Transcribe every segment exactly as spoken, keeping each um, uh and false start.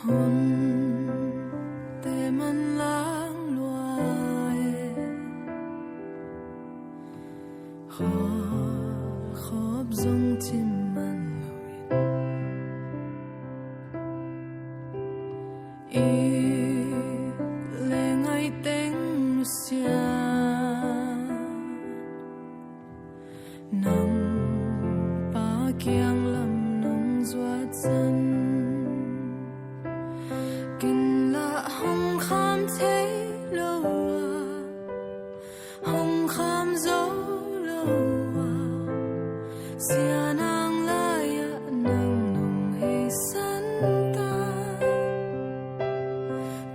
Hunte manlang lua e, kholkhop zong cim man lo in, it le ngaih teng nusia, nang Pa kiang lam nong zuat zan. Ken lah hong kham thei lo a, hong kham zo lo a, Sia Nang lai-ah nang nong heisan ta.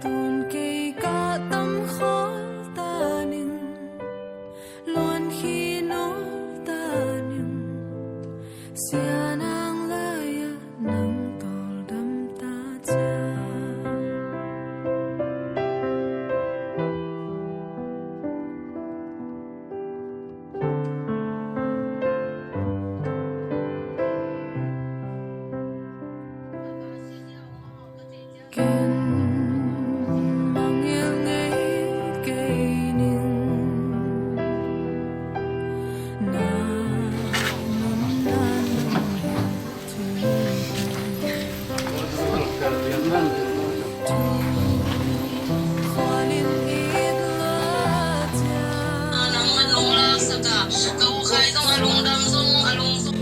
Tun kei ka tam khol ta ning, luan khin ol ta ning, Sia Nang lai-ah nang tawldam ta ciang. Ken mangngilh ngei kei ning, na nunna nong hilh thei. Khualin it la ciang. Nang a lung laksak a, ka u Khai zong a lungdam zong a lung zong.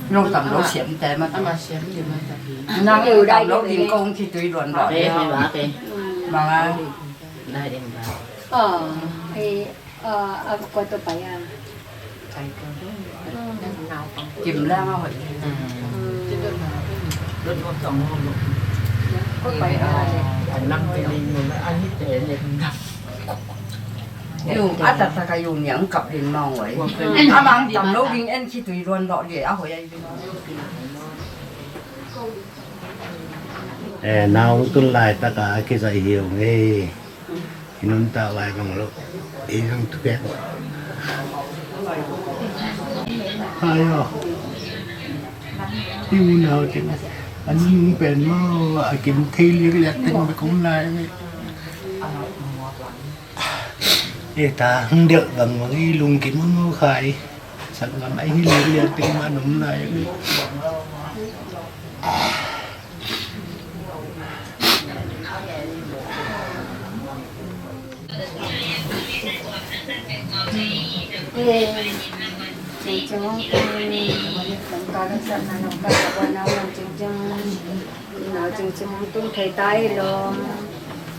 Nang tam lo siam te ma. Nang tam lo ding kong khitui luan lo. Mang a. Aa, ei, aa, a kua tawh pai a? Kim lang a hoih. Kua pai a? Yu, a taktak a yu niang kap din mawng hoih. A mang tam lo ding en khitui luan lo ding a hoih a i ding. Eh, nau tun laitak a kizaih hi ung ei. I nuntak lai bang lo. I zong thupiak. Hai aw. I unau teng a nung pen maw, a kim thei liakliak teng bek om lai. E ta hong delh bang bang i lungkim maw Khai. Sanggam a hi liakliak teng mah a om lai. Nau cingcing hong tung thei ta hi lo.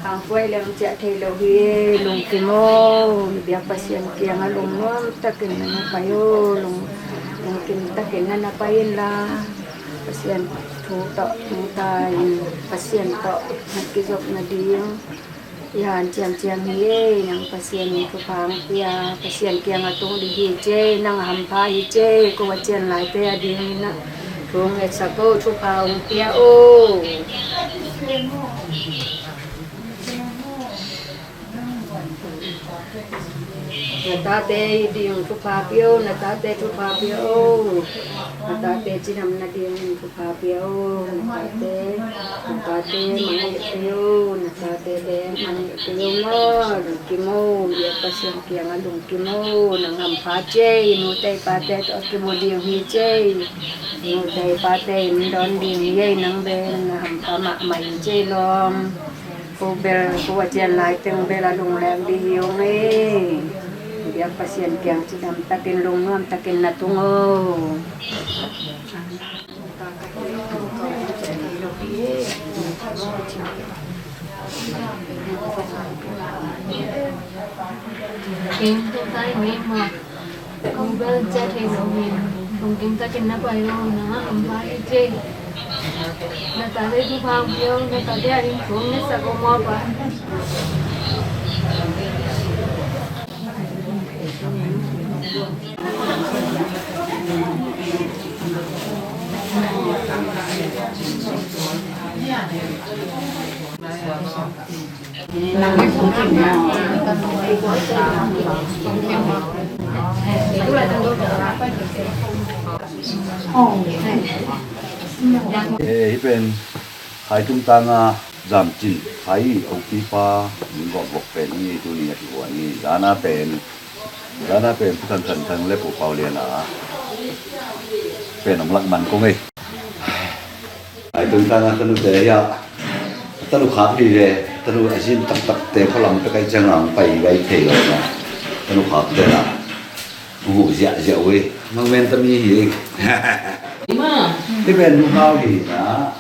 Hang puai leng ciah thei lo hi. Lungkim aw, biak Pasian kiangah lungnuam takin na na pai aw. Lung, lungkim takin na na pai inla, Pasian thu tawh nungta in, Pasian tawh na kizop nading i hanciam ciam hi ei. Nang Pasian in thupha hong pia, Pasian kiangah tung ding hi ci ei. Nang a hampha hi ci ei. Ko a cian lai pe a dingin ah thu hong etsak o, thupha hong pia o. Na tate ding thupha pia o, na tate thupha pia o. Na tate cidam nading thupha pia o. Na tate, na tate mangngilh pia o. Na tate bek mangngilh pia o maw. Lungkim o, biak Pasian kiangah lungkim o. Nang hampha ci ei, nute pate tawh kimu ding hi ci ei. Nute pate in dawn ding hi ei, nang bek na hampha mahmah hi ci ei lawm. Ko bel, ko a cian lai teng bel a lungleng ding hi ung ei. Biak Pasian kiang cidam takin lungnuam takin na tung o. King tung tai ngei maw. Kong bel ciah thei lo hi. Lungkim takin na pai lo na, hampha hi ci ei. Na tate thupha hong pia o, na tate a ding thu hong ngetsak o maw pa. Eh, hih pen hai tungtang a zamcin hai opipa min gawp vok pen hi, tuni a kihuan hi. Zana pen, zana pen Pu Thang Khan Thang le Pu Pau Lian a pen hong lak man kong ei. Ai tungtang a tanute hi a, tanu khak hi le, tanu a zin taktakte khualam pek ai ciang a hong pai gai thei lo na. Tanu khakte na hong huh ziahziah uh hi. Mang men tami hi. Ima. Hih pen Nu Hau hi na.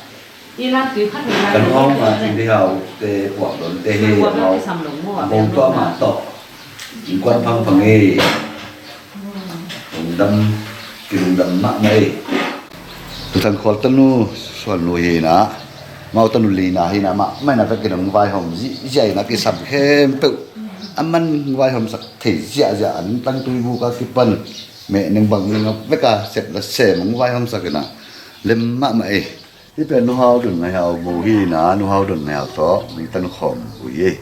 Ina tui khat hi na. Ka Nu Hau ma Cing Di Hau te puak don te hi. Hong tua ma tawh. Innkuan phangphang ei. Lungdam, kilungdam mahmah ei. Pu Thang Khual tanu Suan Nu hi na, amau tanu lina hi na, mahmah na vekin hong vaihawm ziahziah in a kisam khempeuh a man hong vaihawmsak thei ziahziah, an tangtui buk a kipan meh neng bang neng a vek a sep la sem hong vaihawmsak in a lem mahmah ei. Hih pen Nu Hau Dun Ngai Hau bu hi na, Nu Hau Dun Ngai Hau tawh mi tan khawm bu hi.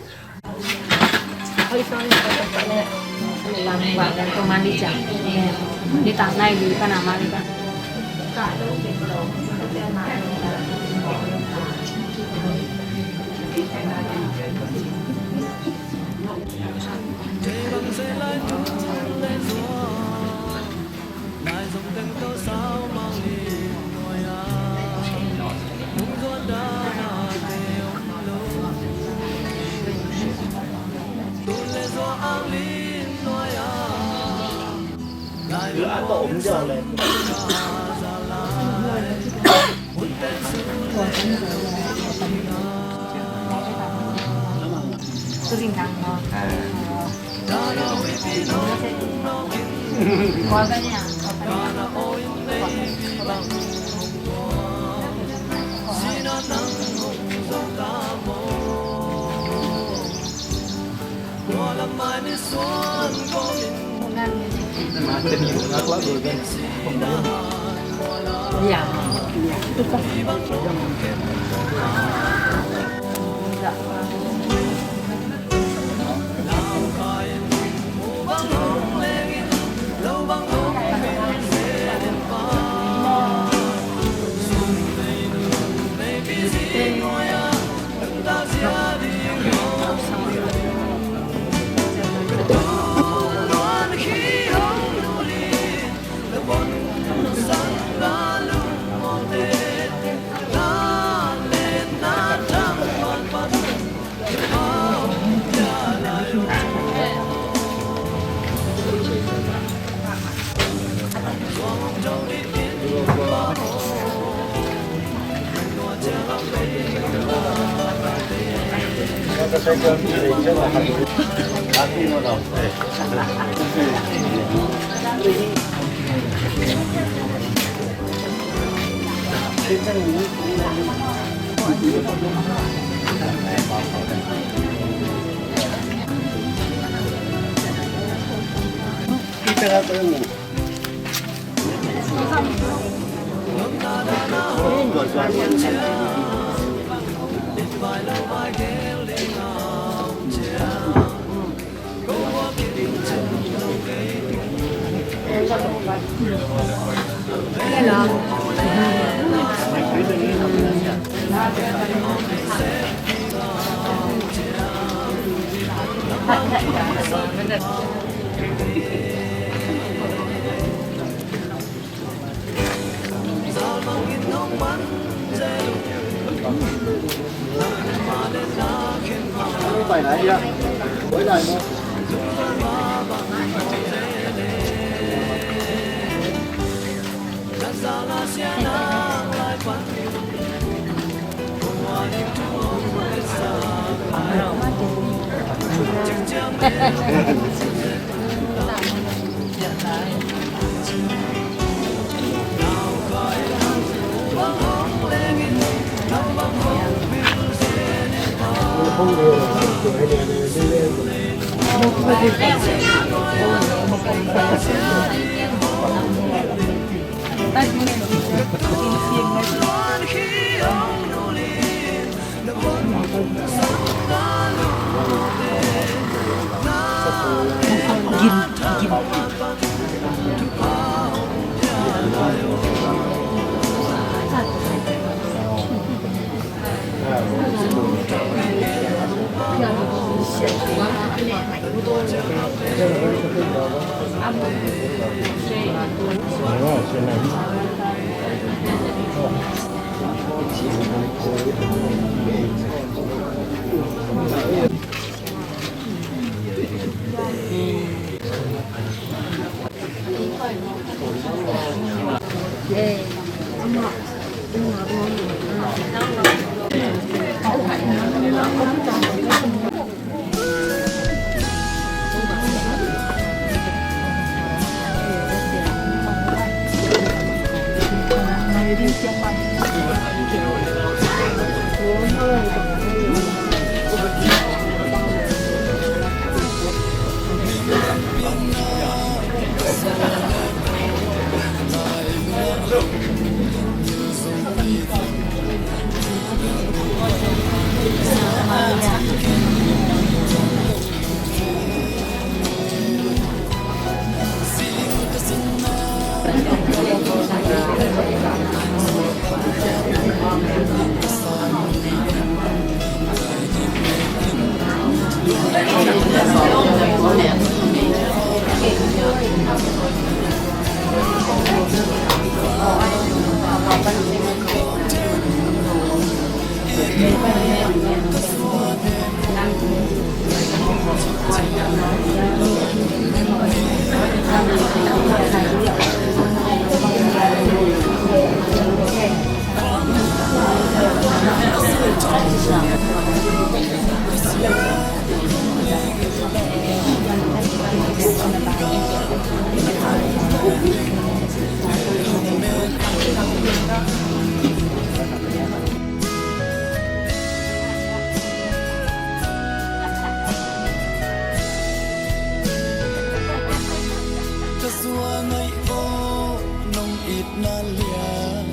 Ka suang ai aw, nong itna lian,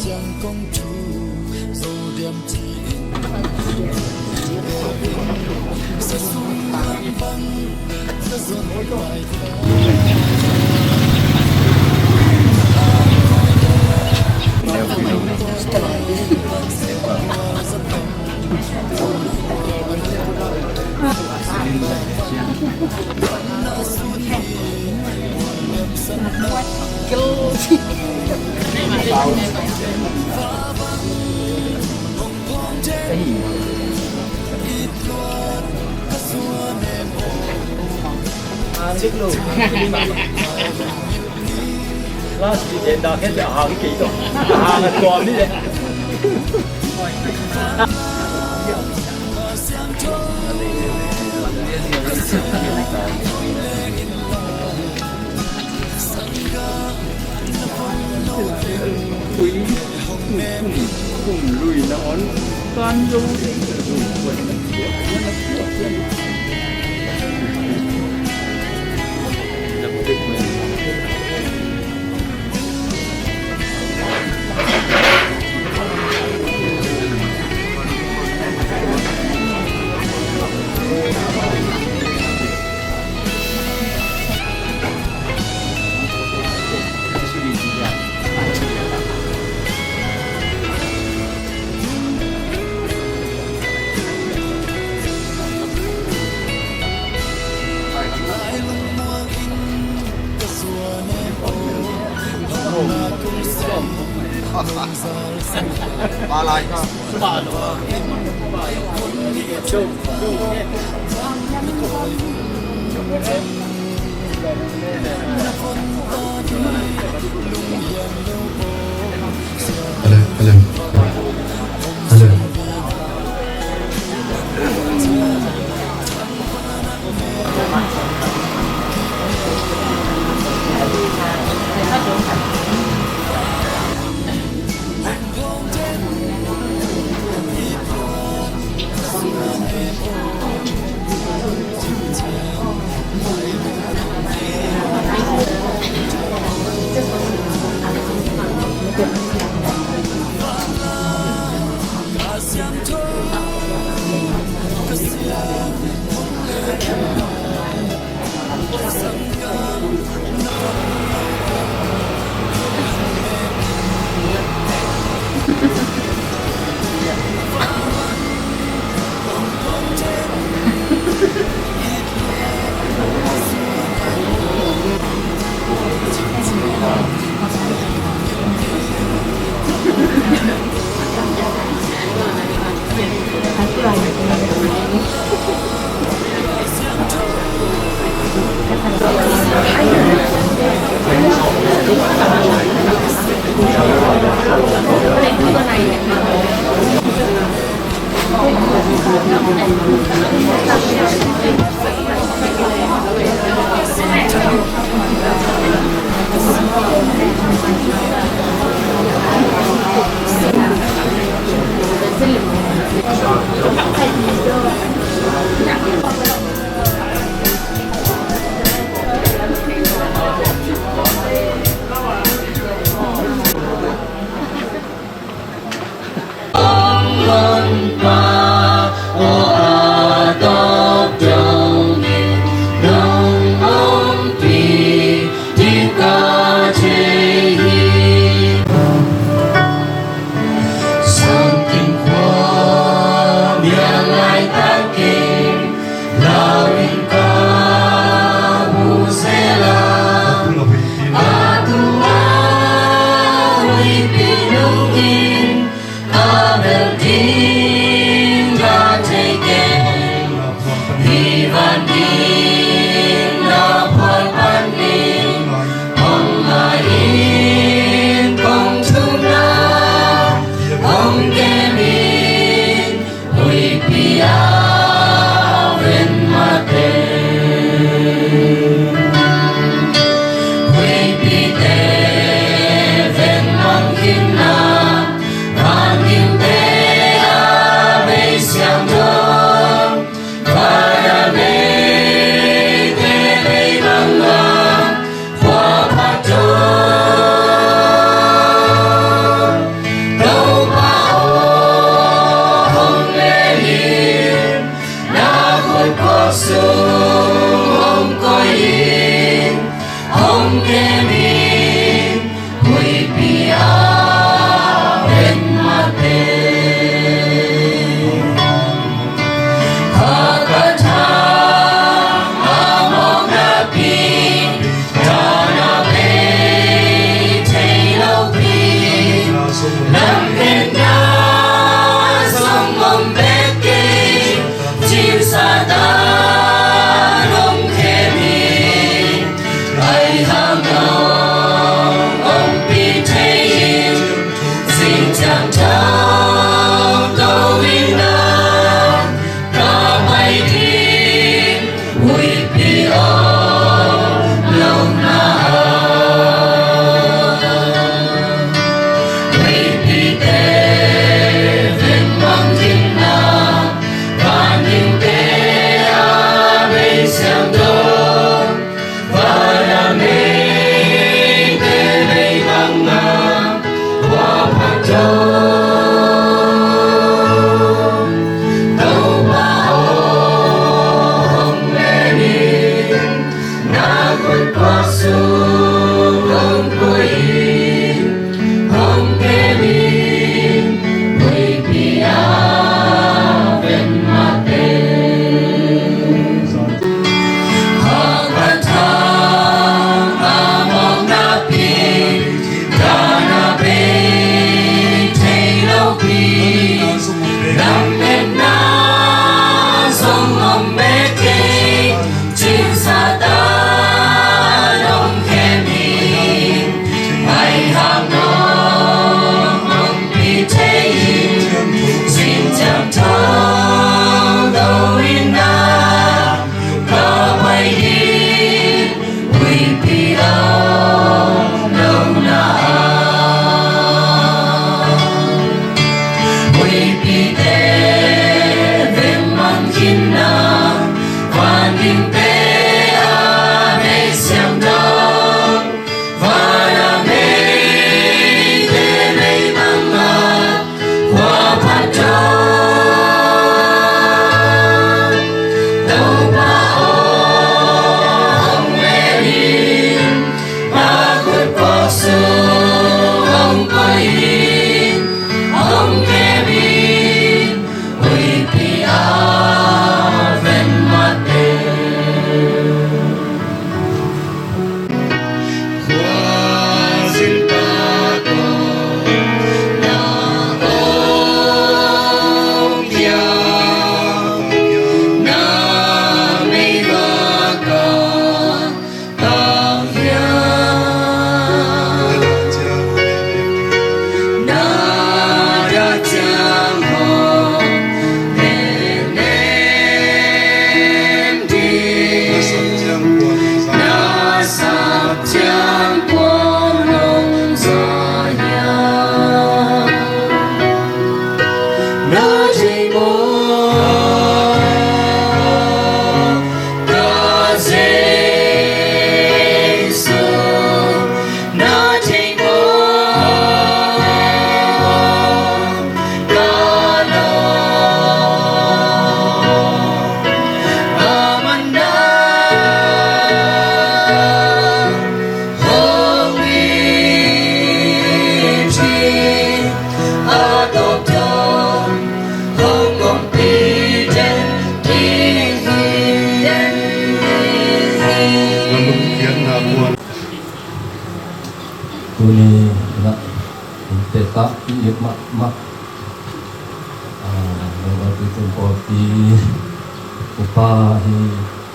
ciang kong thu, zo diam ci in. Sa sung lam bang, sa zon pai. Plastic den dah khen a hang kei tawh. A hang a tuam ni leh. Ui, kum, kum lui na on. Kan zo. Hello, hello. Hello. Huipi a ven mate. Huipite ven mangkhin na, vangimte a bei siangtho, vana meite bei bang a, Topa aw, hong lei in, na khut khuak sung hong koih in, hong kem in, huipi a ven mate. Hakatha a mawkna pi, dahna bei thei lo pi, lamkhenna zong om bek kei, cin Satan hong khem in, ai hang lo. Tuni na in pek ah i it mahmah. Ah, Melbourne Tuiphum Pawlpi upa hi,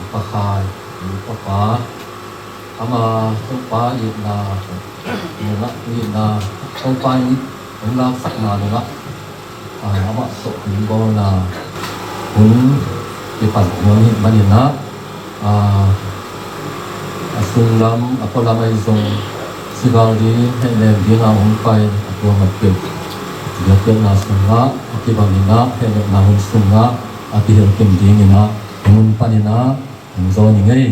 upa Khai, upa Pa. Ama Topa itna nungah, itna Topa in hong laksakna nungah, ah, amah tawh hong bawlna hun kipan nuam hi maninah, ah, a sunglam a pualam ahi zong sigal ding, hehnem dinga hong pai a tua matpeuh biakpiakna sungah a kibanginah, hehnemna hun sungah a kihilkim dinginah hong paninah hong zawn hi ngei.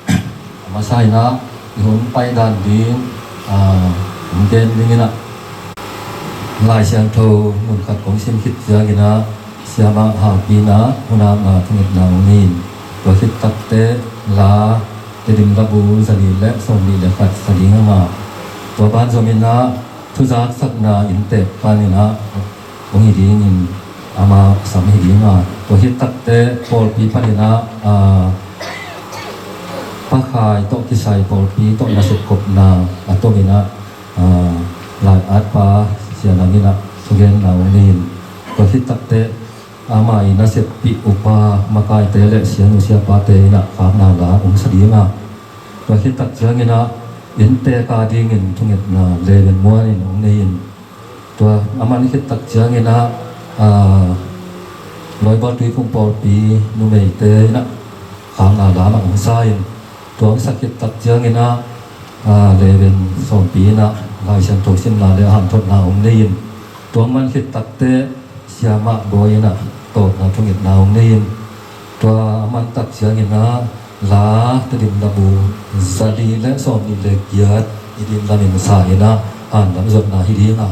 A masa inah i hun paidan ding, ah, hong gen dinginah Lai Siangtho mun khat kong sim khit cianginah siamah Haupi inah hun apna thungetna hong nei in, tua khit takteh La Tedim Labu zali le sawmli le khat sa ding a ngah. Tua ban zonginah thuzaksakna inntek paninah hong hi dingin ama sam hi dinga, tua khit takteh pawlpi paninah, ah, Pa Khai tawh kisai pawlpi tawh nasep kopna a tominah, ah, lai-atpa Sia Nang inah thugenna hong nei in, tua khit takteh ama i naseppih upa makaite le sianu siapate inah khakna la hong sa dinga, tua khit tak cianginah inntek a dingin thungetna Leven Muan in hong nei in, tua a man khit tak cianginah, ah, Lawibual Tuiphum Pawlpi numeite inah khakna la mah hong sa in, tua hong sak khit tak cianginah, ah, Leven Sawmpi inah Lai Siangtho simna le a hanthotna hong nei in, tua a man khit takteh siamah Bawi inah tawpna thungetna hong nei in, tua a man tak cianginah La Tedim Labu zali le sawmli le giat i din lamin sa inah hanlam zuatna hi dinga,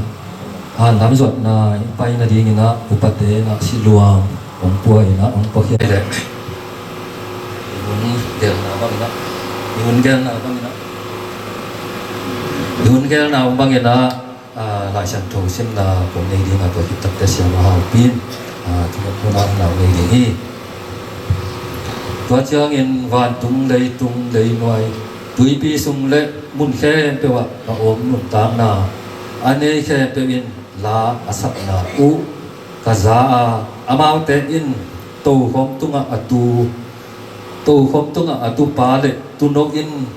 hanlam zuatna i pai nadinginah upate inah siluang hong pua inah hong puakhia le i hun gelna banginah, i hun gelna banginah, i hun gelna banginah, ah, Lai Siangtho simna kong nei dinga, tua khit takteh siamah Haupi in, ah, thungetna hong nei ding hi. Tua ciangin vantung, leitung, leinuai, tuipi sung le mun khempeuh ah ka om nuntakna a nei khempeuh in la a sakna uh ka za a, amaute in tokhom tungah a tu, tokhom tungah a tupa le tuuno in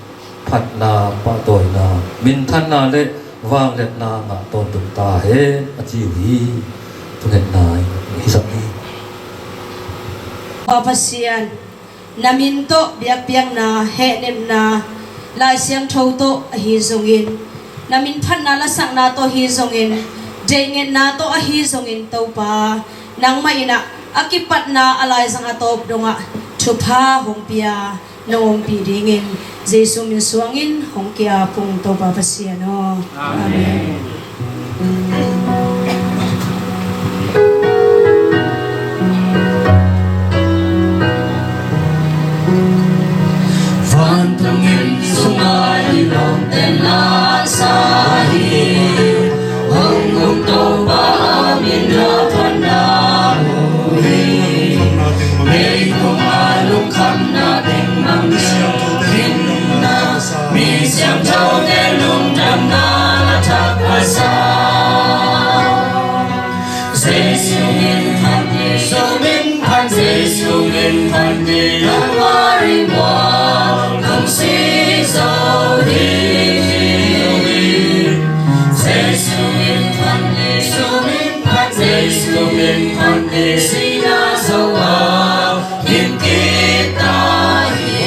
phatna, pahtawina, minthanna le vangliatna ngah tawntung ta hen, a ci uh hi. Thungetna hi sak hi. Pa Pasian, na min tawh biakpiakna, hehnemna, Lai Siangtho tawh ahi zongin, na min phatna lasakna tawh ahi zongin, deihngetna tawh ahi zongin, Topa, nangmah inah a kipatna a laizang a tawp dongah thupha hong pia, nong ompih dingin Jesu min suangin hong ki-ap ung, Topa Pasian aw. Amen. Vantung inn sungah i lawmte na sa hi. Hong um Topa a min a phatna uh hi. Leitung a lungkhamna teng mang deuh khin a, mi siangthote lungdamna a thak a sa. Jesu min phat ni, Jesu min phat, Jesu min phat ni, Kalvari mual kong si zo hi. Jesu min phat ni, Jesu min phat, Jesu min phat ni, sihna zo a, lim kik ta hi.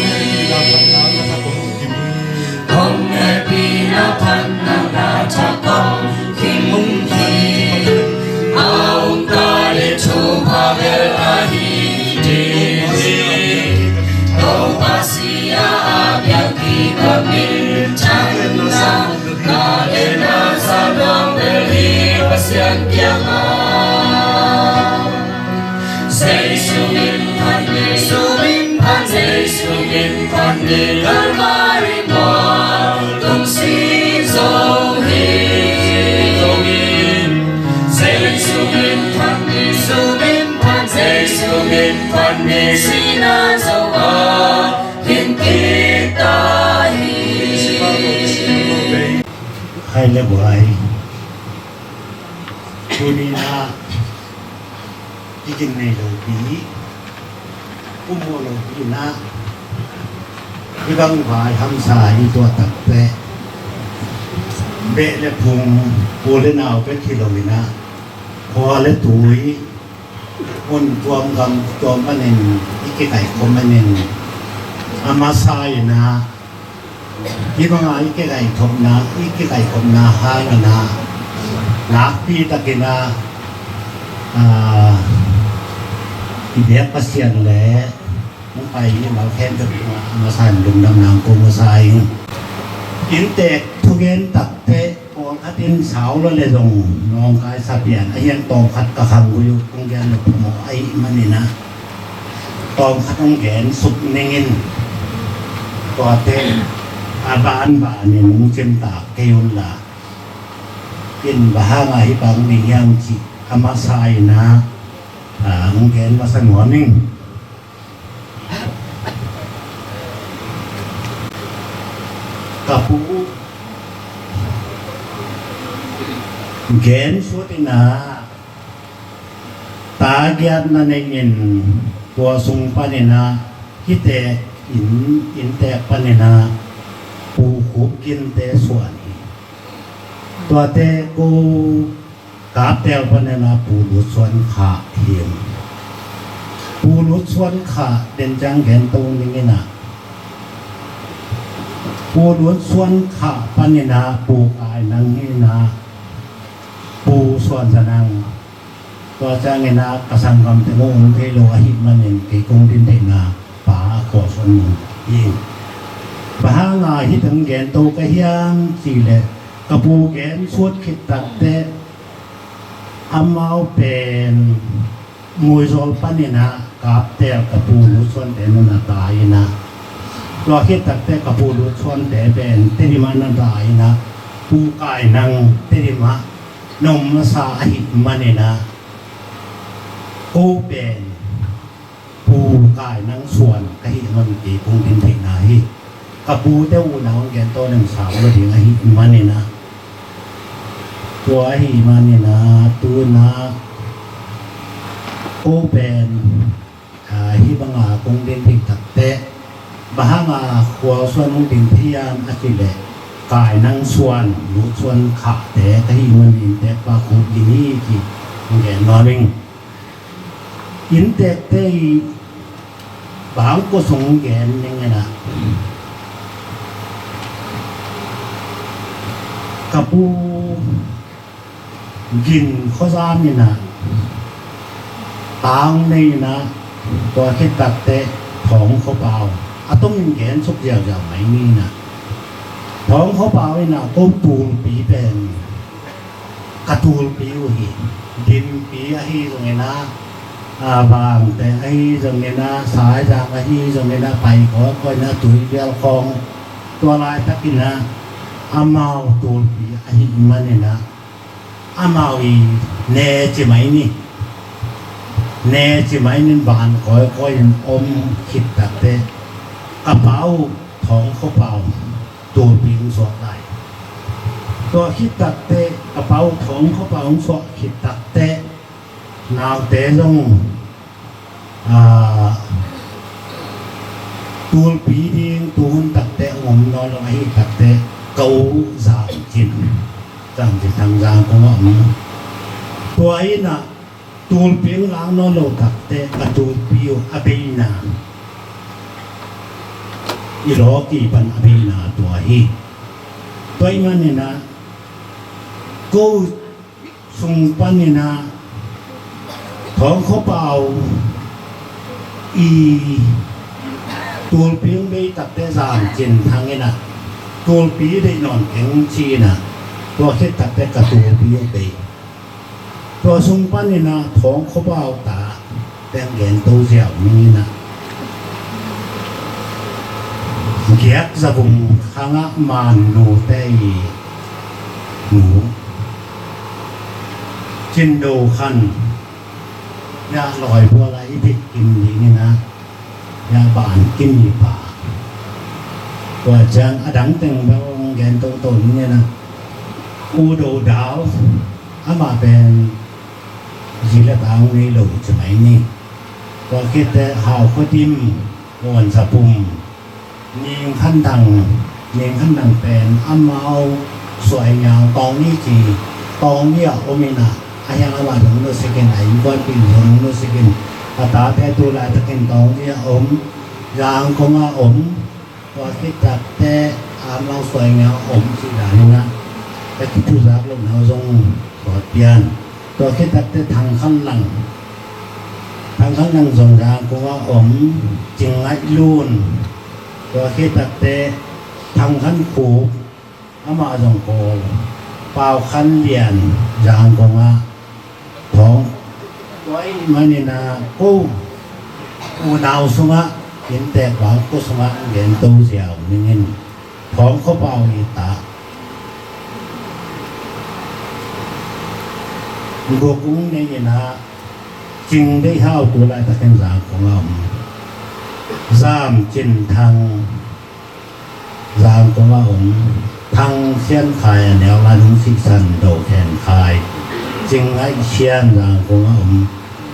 Hong hehpihna phatna na thak hong kim hi. A um ta ding thupha Jesu min phat ni, Jesu min phat ni, Kalvari mual tung si zo hi. Jesu min phat ni, Jesu min phat, Jesu min phat ni, sihna zo a, hin kita hi. Hai le buai. Tuni-in ah i gim nei lopi, um mawh lopi-in ah, hih bang vai hamsa hi. Tua takte beh le phung, u le nau bek hi loin ah, khua le tui, mun tuam gam tuam manin i kikaikhop manin, a masa-in ah, hih banga i kikaikhopna, i kikaikhopna hangin ah, nakpi takin ah, ah, i biak Pasian le hong pai i mal khempeuh tungah a masa-in lungdamna kong masa ing. Inntek thugen takte pawlkhat in sau lo le zong nawngkai sa pian, a hiang tawmkhat ka khang gui uh kong gen lo phamawh ahih manin ah, tawmkhat hong gen suk ning in, tuate a banbanin hong cimtak kei unla, in bang hanga hih bang ding hiam cih a masa-in ah, ah, hong gen masa nuam ing. Ka pu gen suat in ah, ta giat na nei in, tua sung panin ah, hihte inn, inntek panin ah, Pu Khup Ginte suan hi. Tuate ko Kaptel panin ah Pu Lut Suan Khah hi. Pu Lut Suan Khah den ciang gen to ning in ah, Pu Lut Suan Khah panin ah Pu Kai Nang hi in ah, Pu Suan Za Nang. Tua ciangin ah ka sanggamte hong um thei lo ahih manin kei kong din theihna pa a khua suan nung hi. Bang hanga hih teng gen to ka hiam cih leh, ka pu gen suat khit takteh amau pen Muizawl panin ah Kaptel ka pu Lut Suante nuntak in ah, tua khit takteh ka pu Lut Suante pen Tedim ah nuntak in ah, Pu Kai Nang Tedim ah na om masa ahih manin ah, ko pen Pu Kai Nang Suan ka hih man kei kong din theihna hi. Ka pute unau hong gen to leng sau lo ding ahih manin ah, tua ahih manin ah, tu-in ah ko pen, ah, hih banga kong din theih takteh, bang hanga khua suan hong din thei hiam a cih leh, Kai Nang Suan, Lut Suan Khahte ka hih manin tekpa Khup Gin hi ci hong gen nuam ing. Inntekte i bangkua sung gen ning in ah, ka pu Gin Khua Zam in ah tang nei in ah, tua khit takteh Thawng Khua Pau, a tomin gen suk ziauziau mai ni in ah, Thawng Khua Pau in ah ko tulpi pen ka tulpi uh hi. Dimpi ahi zongin ah, a, Vangte ahi zongin ah, Saizang ahi zongin ah, pai kawikawi in ah, Tuivial khawng, tua laitakin ah amau tulpi ahih manin ah, amau i ne ci mai ni. Ne ci mai nin van kawikawi in om khit takteh, ka pa uh Thawng Khua Pau tulpi hong suak lai. Tua khit takteh, ka pa uh Thawng Khua Pau hong suak khit takteh, naute zong, ah, tulpi ding tu hun takteh hong om nawn lo ahih takteh, ka u Zam Cin, Zam Cin Thang Zang kong a om. Tua in ah, tulpi hong lak nawn lo takteh ka tulpi uh a beina, i lawki pan a beina tua hi. Tua ahih manin ah, ko sung panin ah Thawng Khua Pau i tulpi hong bei takteh Zam Cin Thang in ah, tulpi deih nawn keng ci in ah, tua khit takteh ka tulpi uh bei. Tua sung panin ah Thawng Khua Pau ta teng gen to ziau ning in ah, giak zavum khangah man nute i nu Cin Do Khan, ya lawi bual a i phit kim ding in ah, ya ban kim i pa. Tua ciang a dang teng bel gen toto ning in ah, U Do Dau, amah pen zi le tang nei lo ci mai ni. Tua khit teh Hau Khua Tim, Muan Za Pum, Ning Khan Thang, Ning Khan Thang pen amau Suai Ngiau Tawng Ni ci, Tawng Ni ah om in ah, a hiang amah zong nusikin, a innkuanpih zong nusikin, a tate tu laitakin Tawng Ni ah om, Zangkong ah om. Tua khit takteh amau Suai Ngiau om ci dan in ah, ka kithuzak lohna uh zong sawt pian. Tua khit takteh Thang Khan Lang, Thang Khan Lang zong Zangkong ah om, Cing Ngaih Lun. Tua khit takteh Thang Khan Khup, amah zong Kawl, Pau Khan Lian, Zangkong ah Thawng. Tua ahih manin ah ko unau sungah, inntek vang ko sungah gen to ziau ning in, Thawng Khua Pau i ta guk ung nei in ah, Cing Deih Hau tu laitakin Zangkong ah om, Zam Cin Thang Zangkong ah om, Thang Sian Khai a neu lai nung sihsan Do Khen Khai, Cing Ngaih Sian Zangkong ah om,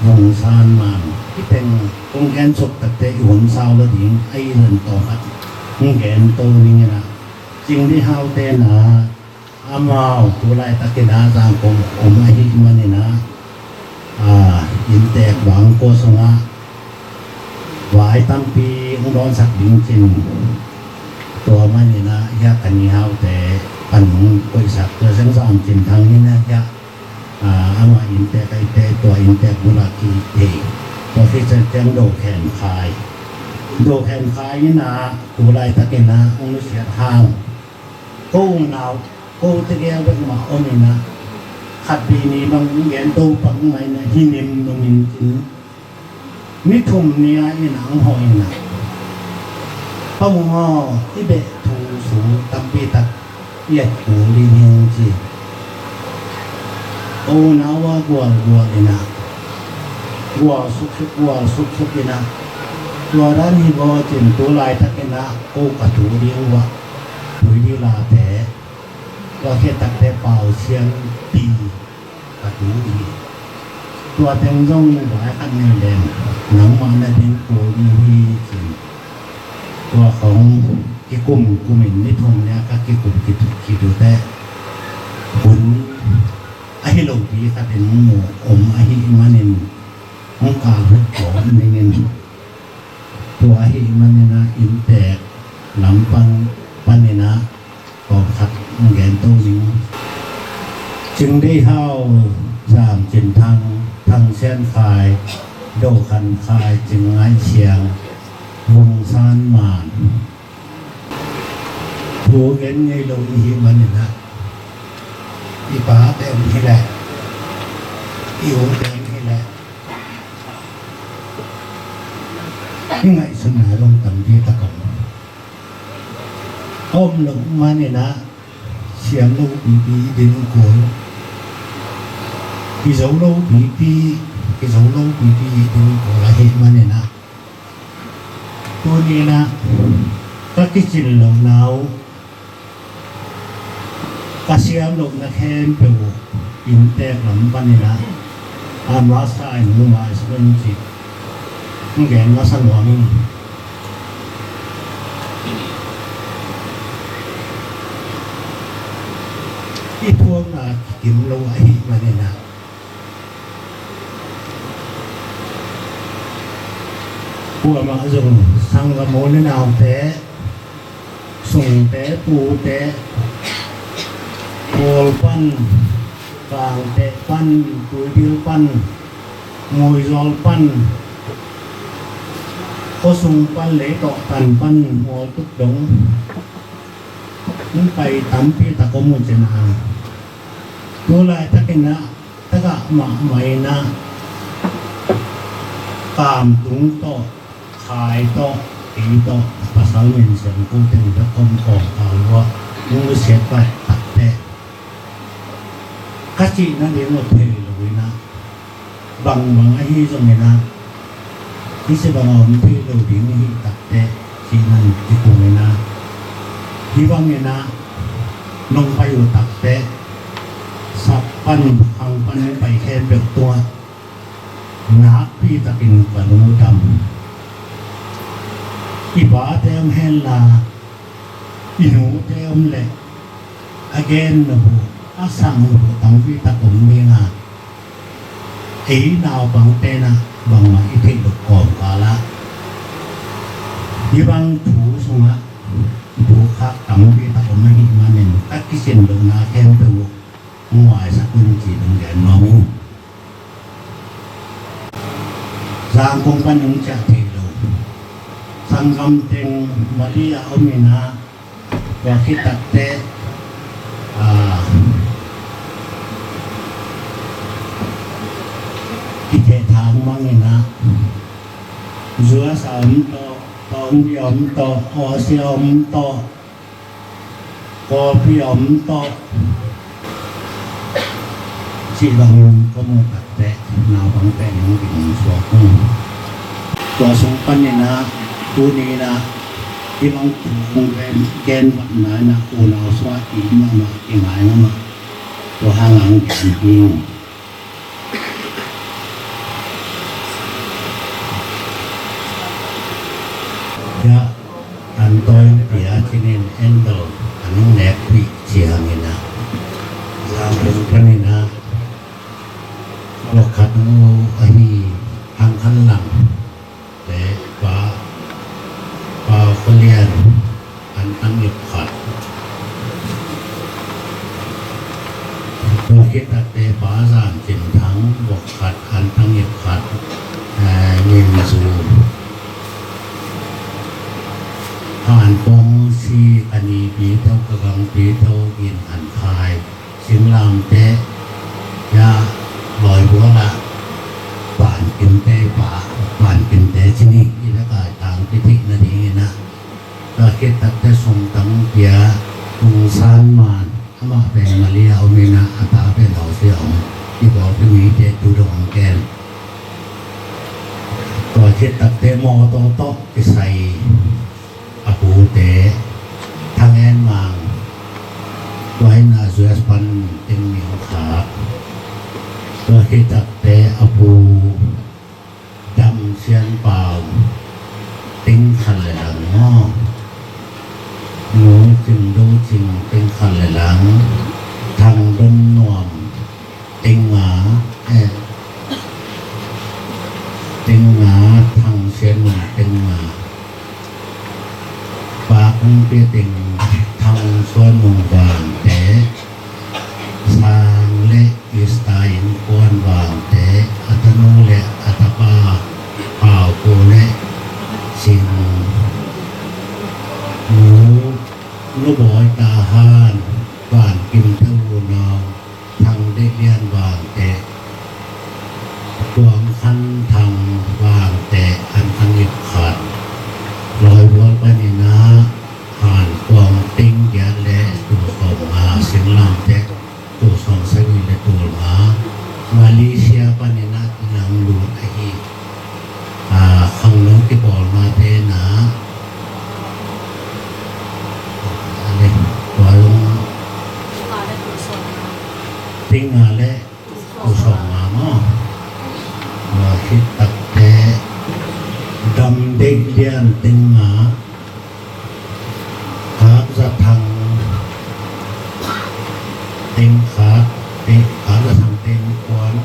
Vung San Man. Hih teng kong gen suk takteh i hun sau lo ding, a i zan tawm khat hong gen to ning in ah, Cing Deih Hau te na, amau tu laitakin ah Zangkong om ahih manin ah, a, inntek vang ko sungah vai tampi hong dawnsak ding cin. Tua manin ah hiah ka ni haute pan hong koihsak, tua zengzang Cin Thang in ah hiah, a, amah inntek a i te, tua inntek bulah ki thei. Tua khit ciang Do Khen Khai, Do Khen Khai in ah tu laitakin ah hong nusiat hang, ko unau, ko tegel bek mah om in ah, khat vei nih bang gen to pak mai na hi nim num in cin. Ni thum ni a in ah hong hawh in ah, Pa Mung aw, i beh thu su tampi tak i et kul ding hi, hong ci. Ko unau a gualgual in ah, gual suksuk, gual suksuk in ah, tua dan hi baw cin, tu laitakin ah ko ka tu ding uh ah, Tuipi late, tua khit takteh Pau Sian Pi ka tu hi. Tua teng zong vai khat nei leng, nangmah na ding kul ding hi, cin. Tua khong kikum kum in, ni thum ni a ka kikum kitu, kitu teh, hun ahi lopi khat in hong mu om ahih manin, hong kal hut kawm ning in. Tua ahih manin ah inntek lam pan, panin ah tawmkhat hong gen to ning. Cing Deih Hau, Zam Cin Thang, Thang Sian Khai, Do Khan Khai, Cing Ngaih Sian, Vung San Man. Thu gen ngei lo i hih manin ah, i pate om hi leh, i ute om hi leh, i ngaihsutna zong tampi tak om. A om loh manin ah, siam lo pipi i din kul, kizo lo pipi, kizo lo pipi i din kul ahih manin ah, tuni in ah ka kicin lohna uh, ka siam lohna khempeuh uh, inntek lam panin ah, a masa in hong masa in, ci, hong gen masa nuam ing. I phuakna kikim lo ahih manin ah, kuamah zong sanggam u le naute, sungte, pute, Kawl pan, Kangte pan, Tuipi pan, Muizawl pan, khuasung pan, Leitawh tan pan, Mualtuk dong, hong pai tampi tak om uh cin a, tu laitakin ah, ta kah mahmah in ah, Kamtung tawh, Khai tawh, kei tawh, pasal min siangtho teng bek om kawm kal uh ah, hong nusiat pah takteh, ka cih nading uh thei lo in ah, bangbang ahi zongin ah, hih ci bang a om thei lo ding hi takteh, cih nan kikung in ah, hih bangin ah nong pai uh takteh, sak pan, khang pan hong pai khempeuh tungah nakpi takin ka lungdam. I pate om henla, i nute om leh, a gen nop uh, a sang nop uh tampi tak om ding a, ei naupangte in ah bangmah i theih loh kawmkal ah, hih bang thu sungah thu khak tampi tak om ahih manin, ka kisin lohna khempeuh uh hong huaisak un ci-in hong gen nuam ing. Zangkong pan hong ciah thei lo sanggam teng Mali ah om in ah, tua khit takteh, ah, kithehthang mang in ah, U S a om tawh, Tawngbi a om tawh, Aussie a om tawh, Kawlpi a om tawh, cih bangin ka muh takteh, naupangte in hong kisuak uh. Tua sung panin ah, tuni in ah, hih bang thu hong gen, gen bangmah in ah, unau sungah kihih mahmah, kingai mahmah, tua hang hong gen hi. Tua, an tawi pia cinin endol, an hong nekpih ciangin ah, Zangkong panin ah, vok khat hong ahi, Hang Khan Lang le Pa, Pa Kho Lian, an tang ip khat. Tua khit takteh Pa Zan Cin Thang, vok khat, an tang ip khat, eh, Ngin Zu. Han Kong Si, ka Ni Pi Tho, ka Gang Pi Tho, Gin Khan Khai, Singlamteh, ya, Lawibual ah, Pan Kimte pa, Pan Kimte cini, i lak a tang kitheih nadingin ah, tua khit takteh Sum Tang Pia, Tung San Man, amah pen Mali ah om in ah, a ta pen Aussie ah om, i bawl pi mite tu dong ong ken. Tua khit takteh mawtaw tawh kisai a pute, Thang En Mang, tua in ah U S pan teng nih hong khak. Tua khit takteh a pu Dam Sian Pau, teng khat le lang maw. Nu Cing Do Cing, teng khat le lang. Thang Don Nuam, teng nga, eh, teng nga, Thang Sian Nung, teng nga. Pa Kung Pia Teng, Thang Suan Nung Vangte, Sang le Ista Innkuan Vangte, a tanu le a tapa, Pau Pu le Sing, Nu, Nu Bawi Ta Han, Van Kim Teu Nau, Thang Deih Lian Vangte, Tuang Khan Thang Vangte, an tang ip khat. Lawibual panin ah Han Kuang teng giat le tul sawm nga, Singlamteh tul sawm sagih le tul nga, Malaysia panin ah nang lut ahi. Ah, khangno kipawlna te na. Ale, tua zong teng nga le tul sawm nga maw. Tua khit takteh Dam Deih Lian teng nga, Kap Za Thang teng khat, Kap Za Thang teng kuan,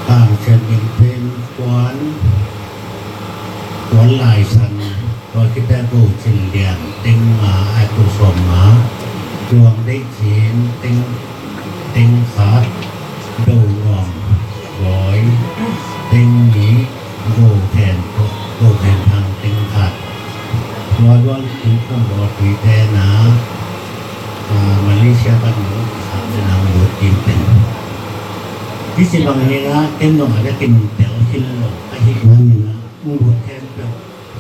Tang Sian Ming teng kuan, Tuan Lai San, tua khit teh Go Cin Lian teng nga, a, tul sawm nga, Tuang Deih Cin teng, teng khat, Do Nuam Bawi teng nih, Go Then, Go Then Thang teng khat. Tua Tuan Kim Kum Bawi te na, ah, Malaysia pan mu khat na mu kim Ci bang hi na, ken dong a le kin tel khin lo ka hi man hi na, ung lut khempeuh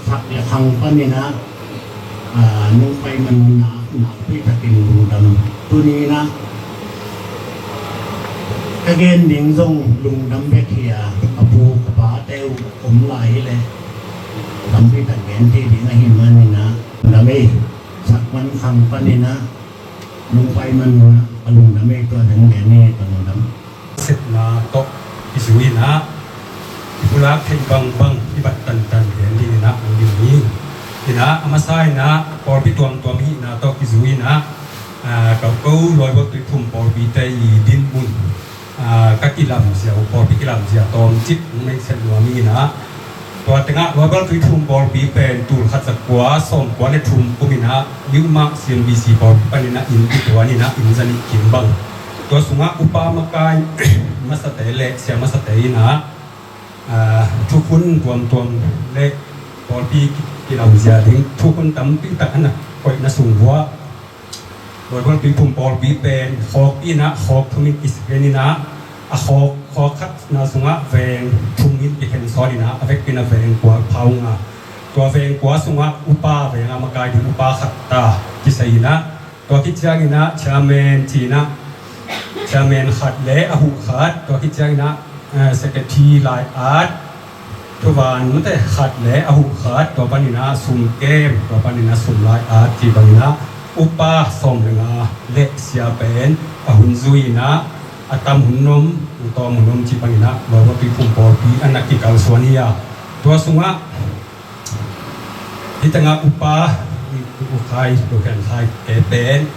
sak le khang pan hi na, a, nung pai man na, nakpi takin lungdam. Tuni na, ka gen ding zong lungdam bek hi a, a pu ka pa te uh om lai hi le, lampi tak gen thei ding a hi man hi na, lungdam ei, sak man khang pan hi na, nung pai man na, a lungdam ei, tua dang gen ei, ka lungdam. Sepna tawh kizui na, i pulak theih bangbang i bat tantan gen ding hi na, ang ding hi. Hi na, a masa hi na, pawlpi tuamtuam hihna tawh kizui na, a, Kauko, Lawibual, Tuiphum pawlpite i dinmun, a, ka kilamzia uh, pawlpi kilamzia tawmcik hong neihsiat nuam hi na. Tua tengah Lawibual, Tuiphum pawlpi pen tul khat za kua sawm kua le thum kum hi na, New Mark C M B C pawlpi pan hi na, inn kituan hi na, inn za nih kim bang. Tua sungah upa makai masate le sia masate hi na, a, thukhun tuamtuam le pawlpi kilamzia ding thukhun tampi tak a na koihna sung uah Lawibual, Tuiphum pawlpi pen khawkpi na, khawk thum in kisen hi na, a khawk, khawk khatna sungah veng thum in kikhen sawn hi na, a vekpi na veng kua, phau nga. Tua veng kua sungah upa, veng a makai ding upa khat ta kisai hi na, tua khit ciangin ah chairman ci-in ah, chairman khat le a huh khat, tua khit ciangin ah, eh, secretary lai-at, thuvan mate khat le a huh khat, tua panin ah sum kem, tua panin ah sum lai-at ci bangin ah upa sawm le nga le sia pen a hun zui-in ah, a tam hun om, a tawm hun om ci bangin ah Lawibual, Tuiphum pawlpi a na kikalsuan hi a, tua sungah hih tengah upa, ukhai, ukhen khai ke pen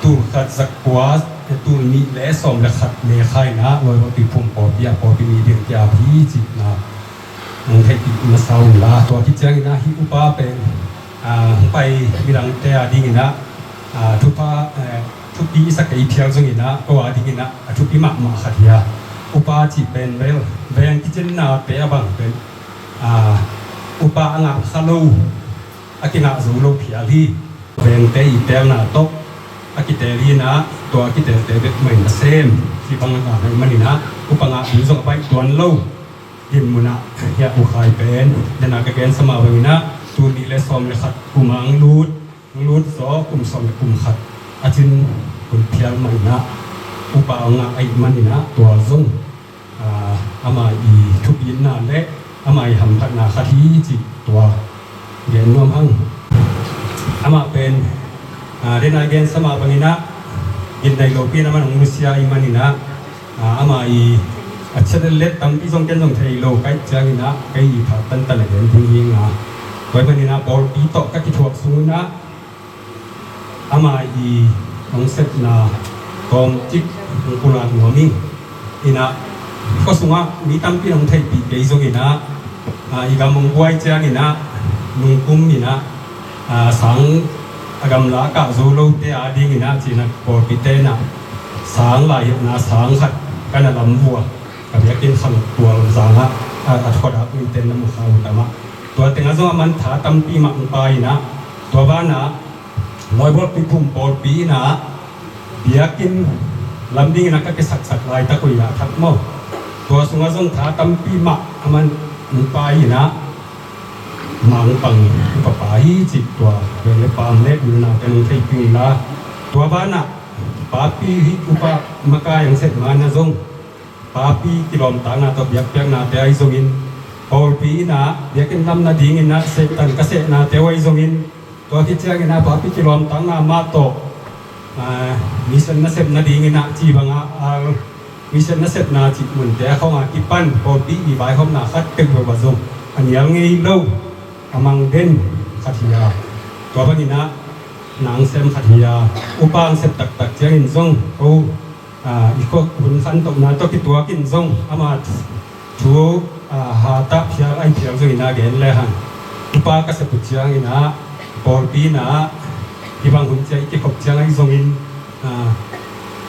tul khat za kua, tul nih le sawm le khat ne khai na Lawibual, Tuiphum pawlpi ah pawlpi mi ding kia hi ci-in ah hong theihpih masa un la. Tua khit ciangin ah hih upa pen, ah, hong pai midangte a dingin ah, ah, thupha, eh, thupi i sa kei phial zongin ah ko a dingin ah a thupi mahmah khat hi a. Upa cih pen bel veng kicinna te a bang pen, a, upa a ngah kha lo, a kingah zo lo phial hi. Vengte i telna tawh a kitel hi-in ah, tua a kitelte bek mah in a sem, hih bang a ngah ahih manin ah upa ngah ding zong a baih tuan lo. Dinmun ah hih a ukhai pen, den a ka gensa mah bangin ah, tul nih le sawm le khat kum a hong lut, hong lut zaw kum sawm le kum khat a cin hun phial mah in ah, upa hong ngah ahih manin ah, tua zong, ah, ama i thupitna le ama i hamphatna khat hi cih tua gen nuam hang. Amah pen, ah, den a gensa mah bangin ah, gimnei lopi-in amah hong nusia ahih manin ah, ah, ama i a chet le let tampi zong ken zong thei lo ka hih ciangin ah, kei i phat tantan a gen ding hi ing a. Tua ahih manin ah pawlpi tawh ka kithuah sungin ah, ama i hong sepna tawmcik hong pulak nuam ing. In ah, khua sungah mi tampi in hong theihpih kei zongin ah, ah, i gam hong buai ciangin ah, nungkum in ah, ah, sang a gamla a kah zo lote a dingin ah ci-in ah pawlpite in ah sang laihilhna sang khat ka na lam vua, ka biakinn khang tual zangah, ah, a thuadak mite na mu kha uh tam ah. Tua tengah zong a mantha tampi mah hong pai in ah, tua banah Lawibual, Tuiphum pawlpi in ah biakinn lam dingin ah ka kisaksak laitak uh hi a, a thak maw. Tua sungah zong tha tampi mah a man hong pai in ah, mah hong pang upa pa hi cih tua veng le paam le u le naute hong theihpih un la. Tua banah papi, hih upa makai hong sep ma-in ah zong papi kilawmtatna tawh biakpiaknate ahi zongin, pawlpi in ah biakinn lam nadingin ah sehtan ka sehnate uh ahi zongin, tua khit ciangin ah papi kilawmtatna mah tawh, ah, mission nasep nadingin ah ci bangah, ah, mission nasepna cih munte a khawng a kipan pawlpi i vaihawmna khat peuhpeuh ah zong a nial ngei lo, a mang den khat hi a. Tua bangin ah na hong sem khat hi a, upa hong sep taktak ciangin zong ko, ah, i khua hun khantohna tawh kituakin zong ama thu, ah, hatah phial ahi phial zongin ah gen lehang, upa ka sep uh ciangin ah pawlpi in ah hih bang hun ciang i kikhop ciang ahi zongin, ah,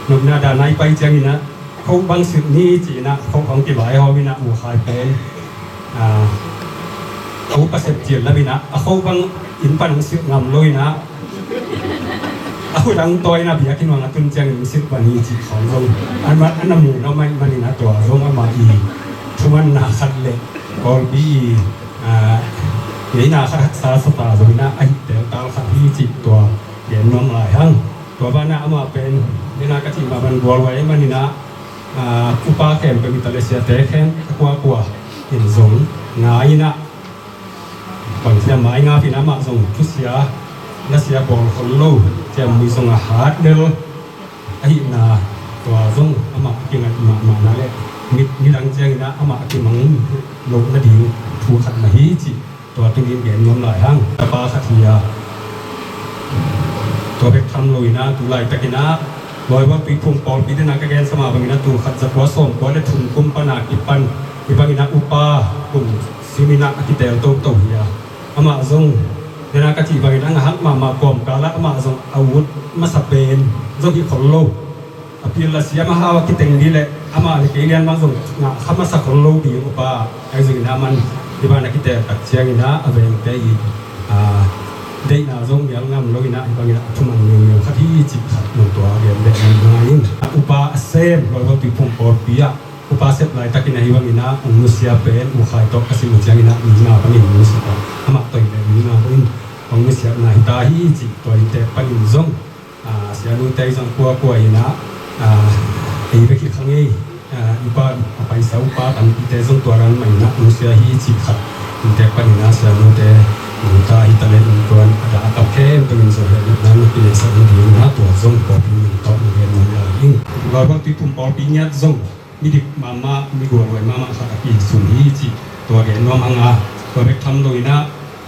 nopna dan a i pai ciangin ah, khoh bang silh ni ci-in ah khoh hong kivaihawm in ah, ukhai pen, ah, a upa sep cil lam in ah a khoh bang inn pan hong silh ngam lo in ah, A khut ang tawi-in a biakinn uah a tun ciangin silh pan hi cih khawng zong a na, a na mu nuam ahih manin a tua zong amah i thumanna khat le Kawlpi i, ah, ngeina khat haksa sa ta zongin a, a hih teltal khat hi cih tua gen nuam lai hang. Tua banah amah pen, den a ka cih mah bang gualhuai ahih manin a, ah, upa khempeuh i ta le siate khempeuh a kuakua in zong ngai-in a, bang sia mai nga pin amah zong thusia nasia bawl khol lo, ciammui zong a hat lel ahihna, tua zong amah a kingaih mahmahna le mit, midang ciangin a amah a kimang loh nading thu khat mah hi cih tua tungin gen nuam lai hang. Tapa khat hi a, tua bek tham loin a tu laitakin a Lawibual Tuiphum pawlpi den a ka gensa mah bangin a tul khat za kua sawm kua le thum kum pan a kipan hih bangin a upa kum simin a a kitel toto hi a, amah zong den a ka cih bangin a ngahak mahmah kawmkal ah amah zong a ut masa pen zong hi khol lo. A pil a siam a hau a kiteng dih leh amah le kei lian bang zong ngah kha masa khol lo ding upa ahi zongin a man hih bang a kitel tak ciangin a a vengte i, ah, deihna zong mial ngam loin a hih bangin a thuman ngeungeu khat hi cih khat nong tua gen beh ngai in. Upa a sem Lawibual Tuiphum pawlpi ah upa sep laitakin a hih bangin a hong nusia pen U Khai tawh ka sim uh ciangin a mi nga panin hong nusia a, amah tawh i le mi nga panin hong nusiatna hi ta hi cih tua inntek panin zong, ah, sianute zong kuakua in a, ah, ei bek hi kha ngei, ah, upa a paisa upa tampite zong tua dan mah in a hong nusia hi cih khat inntek panin a sianute nungta hi ta le innkuan a dah a kap khempeuh in zong hehpihna na kineisak nading in a tua zong pawlpi min tawh na gen nuam lai ing. Lawibual Tuiphum pawlpi ngiat zong midik mahmah, migualhuai mahmah khat a kisun hi cih tua gen nuam hang a, tua bek tham loin a,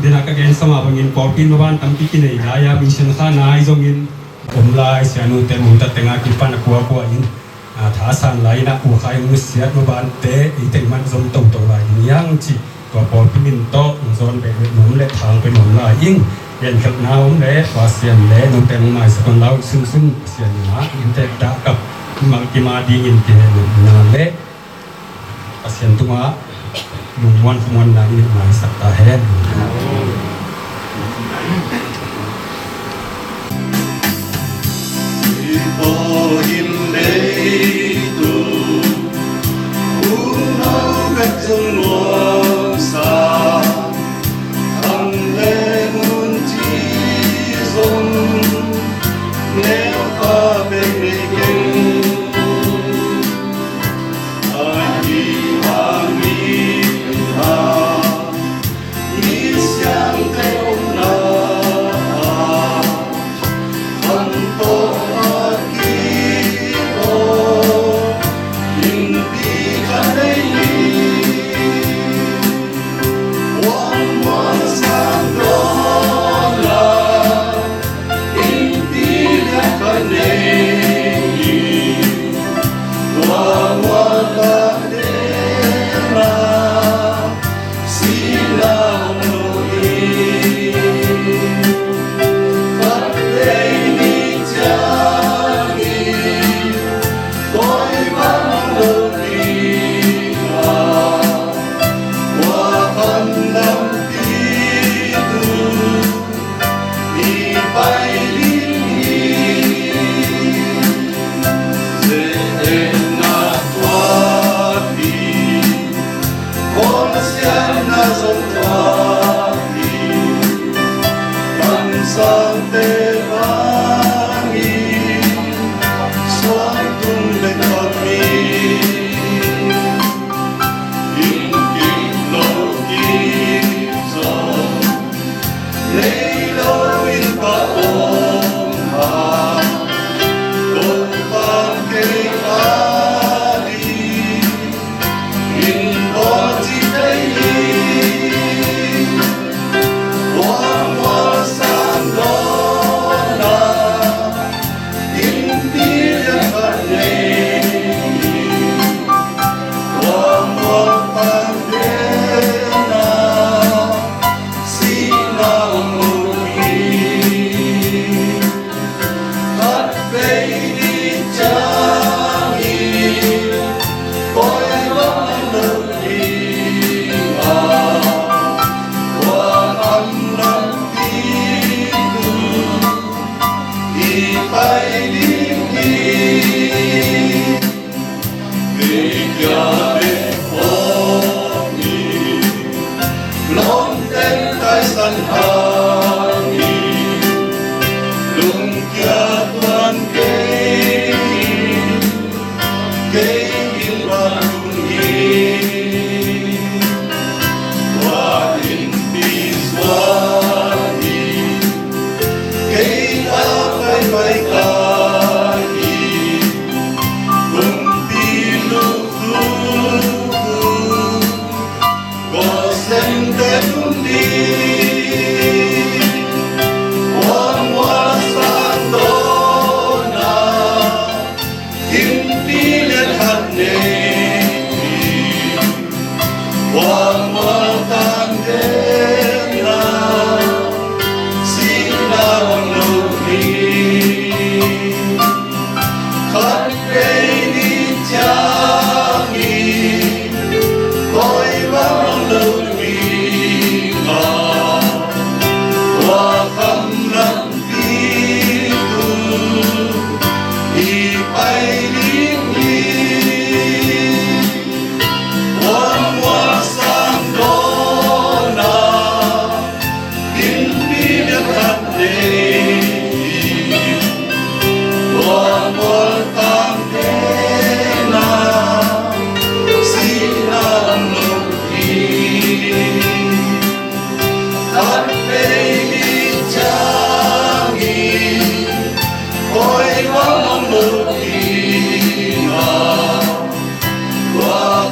den a ka gensa mah bangin pawlpi in maban tampi kinei lai a, mission kha nai zongin om lai, sianute nungta teng a kipan a kuakua in, a, thasan lai in a U Khai hong nusiat mabante ei teng man zom toto lai ding hi hang cih tua pawlpi min tawh hong zawn beh nuam le thang pe nuam lai ing. Genkhelhna om le Pasian le note hong maisak un la uh, sunsun Pasian in a inntek dah kap mimal kim a dingin kihehna le Pasian tungah lungmuan khuamuanna in maisak ta hen.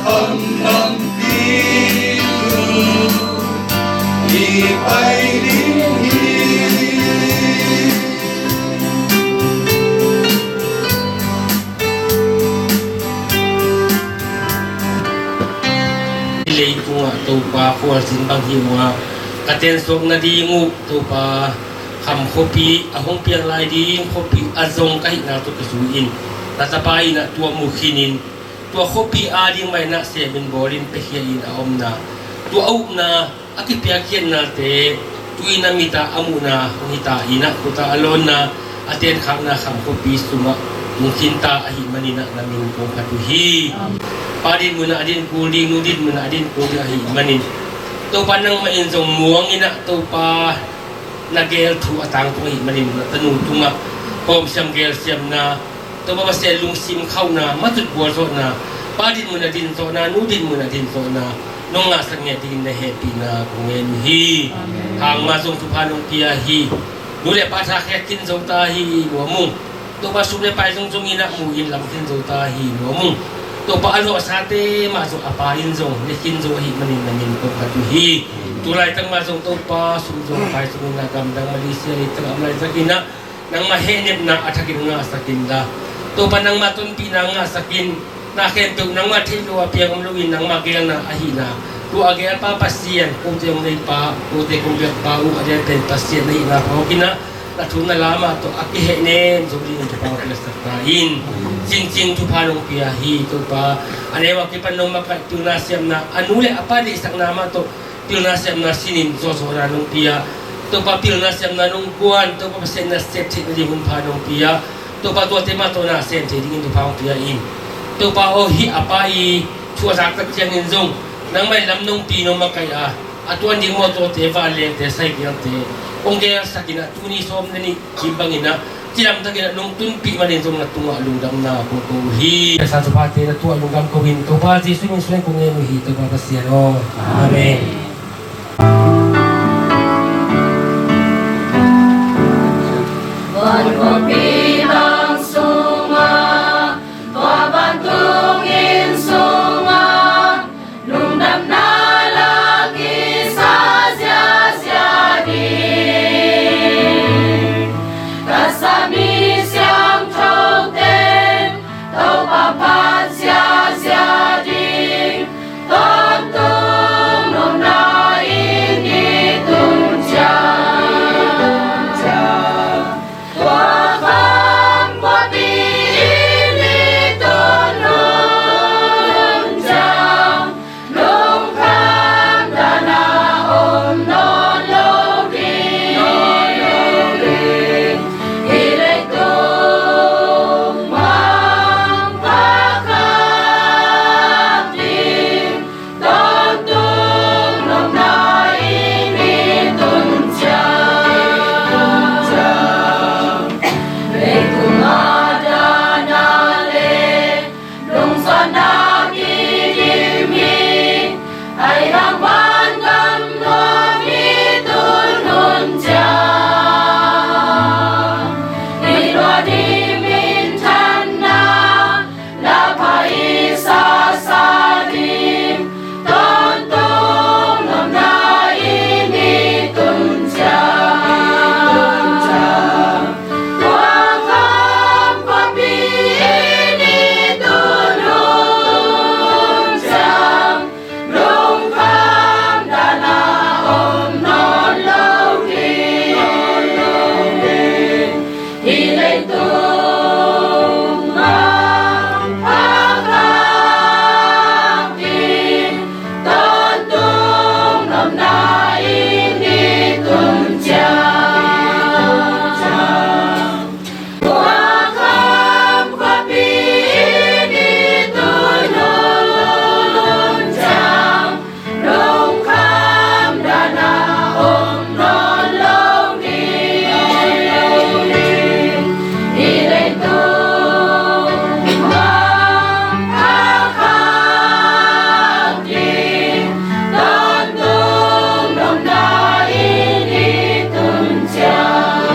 Khamdampi thu i pai ding hi. Leitungah Topa khualzin bang hi uh a, ka tensawk nading uh Topa, Kham khuapi a hong piang lai ding khuapi a zong ka hihna tawh kizui-in na tapa in ah tua mu khinin, tua khuapi ading mah in ah semin bawlin piakhia in a omna, tua a upna, a kipiakkhiatnate tu-in a mit ah a muhna hong hi ta in ah, khuta a lawnna, a tenkhakna Kham khuapi sungah tung khinta ahih manin ah na min kong phat uh hi. Pa dinmun ah a din kul ding, nu dinmun ah a din kul ding ahih manin Topa nangmah in zong muang in ah Topa na gel thu a tangtung ahih manin na tanu tungah hawmsiam gelsiamna, Topa Pasian lungsim khauhna, matut gualzawhna, pa dinmun a dinzawhna, nu dinmun a dinzawhna nong ngahsak ngiat dingin na hehpihna kong ngen uh hi. Hang mah zong thupha nong pia hi. Nu le pa thakhia khin zo ta hi, nuam ung. Topa sum le pai zong zong in ah mu in lam khin zo ta hi, nuam ung. Topa a lawhsate mah zong a pa in zong ne khin zo ahih manin na min kong phat uh hi. Tu laitak mah zong Topa sum zong pai zong in ah gamdang Malaysia leitang a om laitak in ah nangmah hehnepna a thakin ngahsak in la, Topa nangmah tonpihna ngahsak in, na khempeuh nangmah theih lo a piang om loin nangmah gelna ahihna, tua a gelpa Pasian, kote hong neipa, kote kong biakpa uh a lianpen Pasian na hihna phawk in ah, na thu na la mah tawh a kihehnem zo dingin thupha hong piaksak ta in. Cincin thupha nong pia hi Topa. A neu a kipan nong makaih pilna siamna, a nu le a pa deihsakna mah tawh pilna siamna sinin zawhzawhna nong pia. Topa pilna siamna nong guan, Topa Pasian na sep theih nading hun pha nong pia. Topa tuate mah tawh na sem thei dingin thupha hong pia in. Topa aw, hih a pa i thu a zak tak ciangin zong nangmah in lam nong pi nong makaih a, a tuan ding mawtawte, vanlengte, saikelte hong gelsak in ah tuni sawm le nih kim bangin ah cidamtakin ah nong tunpih manin zong na tungah lungdamna kong ko uh hi. Sa thuphate na tungah lungdam ko in Topa Jesuh min suang kong ngen uh hi Topa Pasian aw. Amen. Vantung inn sungah lungdamna la kisa ziazia ding. Ka sa mi siangthote Topa phat ziazia ding. Tawntung nopna in i tun ciang, tua kham khuapi in i tun hun ciang, lungkham dana om nawn lo ding. Hih leitung manpha khak ding. Tawntung nopna in i tun ciang, leitung a dana le lungzawhna kidim hi. Ahi hang vangam nuam i tun hun ciang, i lua ding minthanna la pha i sasa ding. Tawntung nopna in i tun ciang, tua kham khuapi in i tun hun ciang, lungkham dana om nawn lo ding. Hih leitung manpha khak ding. Tawntung nopna in i tun ciang, tua kham khuapi in i tun hun ciang, lungkham dana om nawn lo ding. Hih leitung manpha khak ding. Tawntung nopna in i tun ciang,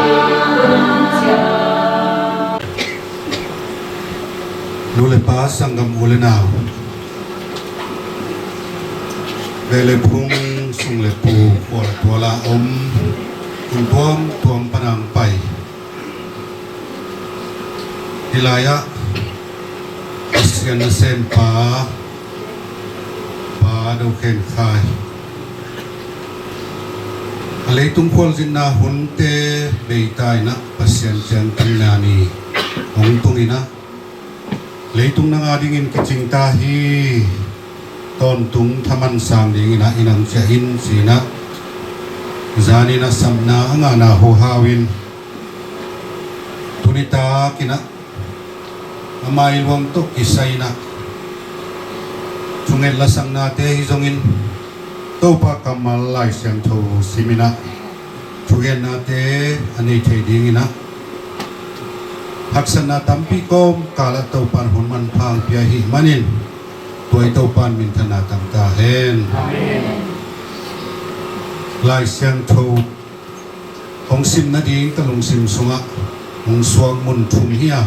tun ciang. Nu le pa, sanggam u le nau, Vele phung sung le pu, khua le tuala om, kum tuamtuam panang pai. Hih lai-ah Pasian nasempa Pa Do Khen Khai, a leitung khualzinna hunte beita in ah Pasian ciangtanna ni hong tung in ah, leitung nang a dingin kicing ta hi. Tawntung thaman sang dingin ah i nang ciah in ci-in ah, zanin a sapna a ngahna huhau in, tuni takin ah a mailuang tawh kisai in ah, thunget lasaknate hi zongin, Topa kammal Lai Siangtho simin ah thugennate a nei thei dingin ah, haksatna tampi kawmkal ah Topa in hun manpha hong pia ahih manin, tua i Topa in minthanna tang ta hen. Amen. Lai Siangtho hong sim nading ka lungsim sungah hong suak mun thum hi a,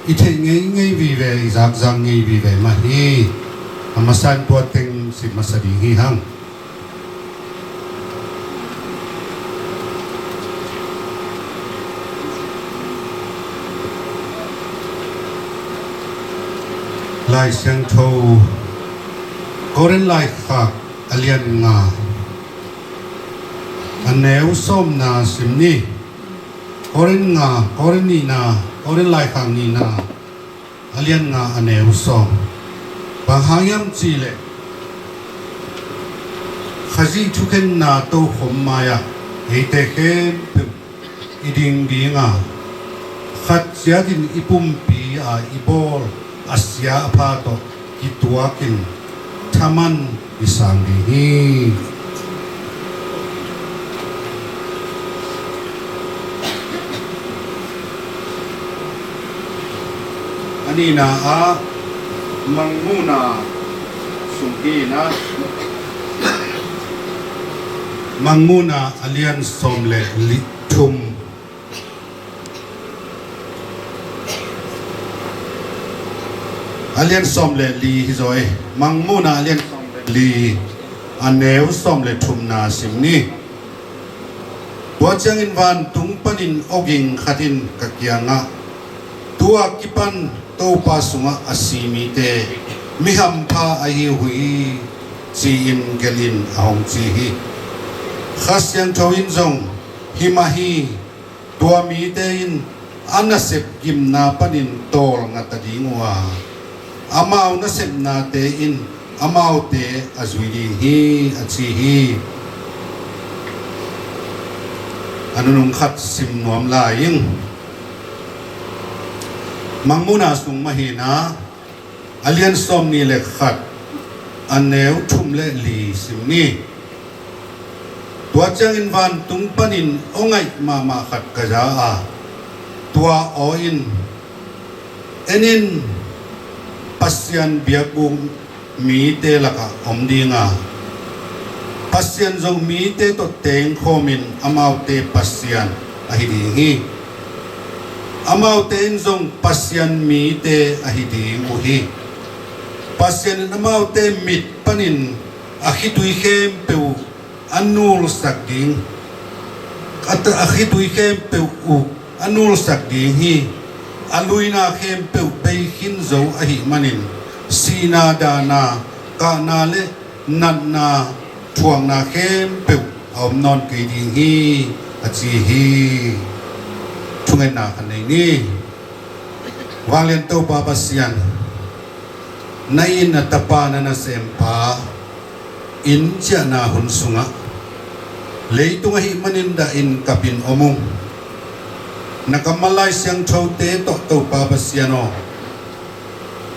i theih ngeingei vive, i zakzak ngei vive mah hi. A masa in tua teng sim masa ding hi hang. Lai Siangtho, Korin Laikhak a lian nga, a neu sawmna sim ni. Korin nga, Korin nihna, Korin Laikhak nihna, a lian nga, a neu sawm. Bang hang hiam cih leh, Khazih thukhenna tokhom mai-ah eite khempeuh i ding ding a, khat ciatin i pumpi a i bawl a sia a pha tawh kituakin thaman i sang ding hi. A nihna ah Mangmuhna sung hi in ah, Mangmuhna a lian sawm le li, thum, a lian sawm le li hi zaw e. Mangmuhna a lian sawm le li, a neu sawm le thumna sim ni. Tua ciangin vantung panin awging khat in ka kiangah, "Tua kipan Topa sungah a si mite mi hampha ahi uh hi," ci-in gelhin a hong ci hi. Kha Siangtho in zong, "Hi mah hi, tua mite in a nasep gimna panin tawlnga ta ding uh a, amau nasepnate in amaute a zui ding hi," a ci hi. A nunung khat sim nuam lai ing. Mangmuhna sung mah hi in ah, a lian sawmnih le khat, a neu thum le li sim ni. Tua ciangin vantung panin aw ngaih mahmah khat ka za a, tua aw in, "En in, Pasian biakbuk mite lakah om ding a, Pasian zong mite tawh tengkhawmin amaute Pasian ahi ding hi. Amaute in zong Pasian mite ahi ding uh hi. Pasian in amaute mit panin a khitui khempeuh uh a nulsak ding, a ta-, a khitui khempeuh uh a nulsak ding hi. A luina khempeuh bei khin zo ahih manin, sihna, dahna, kahna le natna, thuakna khempeuh a om nawn kei ding hi," a ci hi. Thungetna khat nei ni. Vanglian Topa Pasian, na in a Tapa, na nasempa in ciahna hun sungah, leitung ahih manin dahin kapin om ung. Na kammal Lai Siangthote tawh Topa Pasian aw,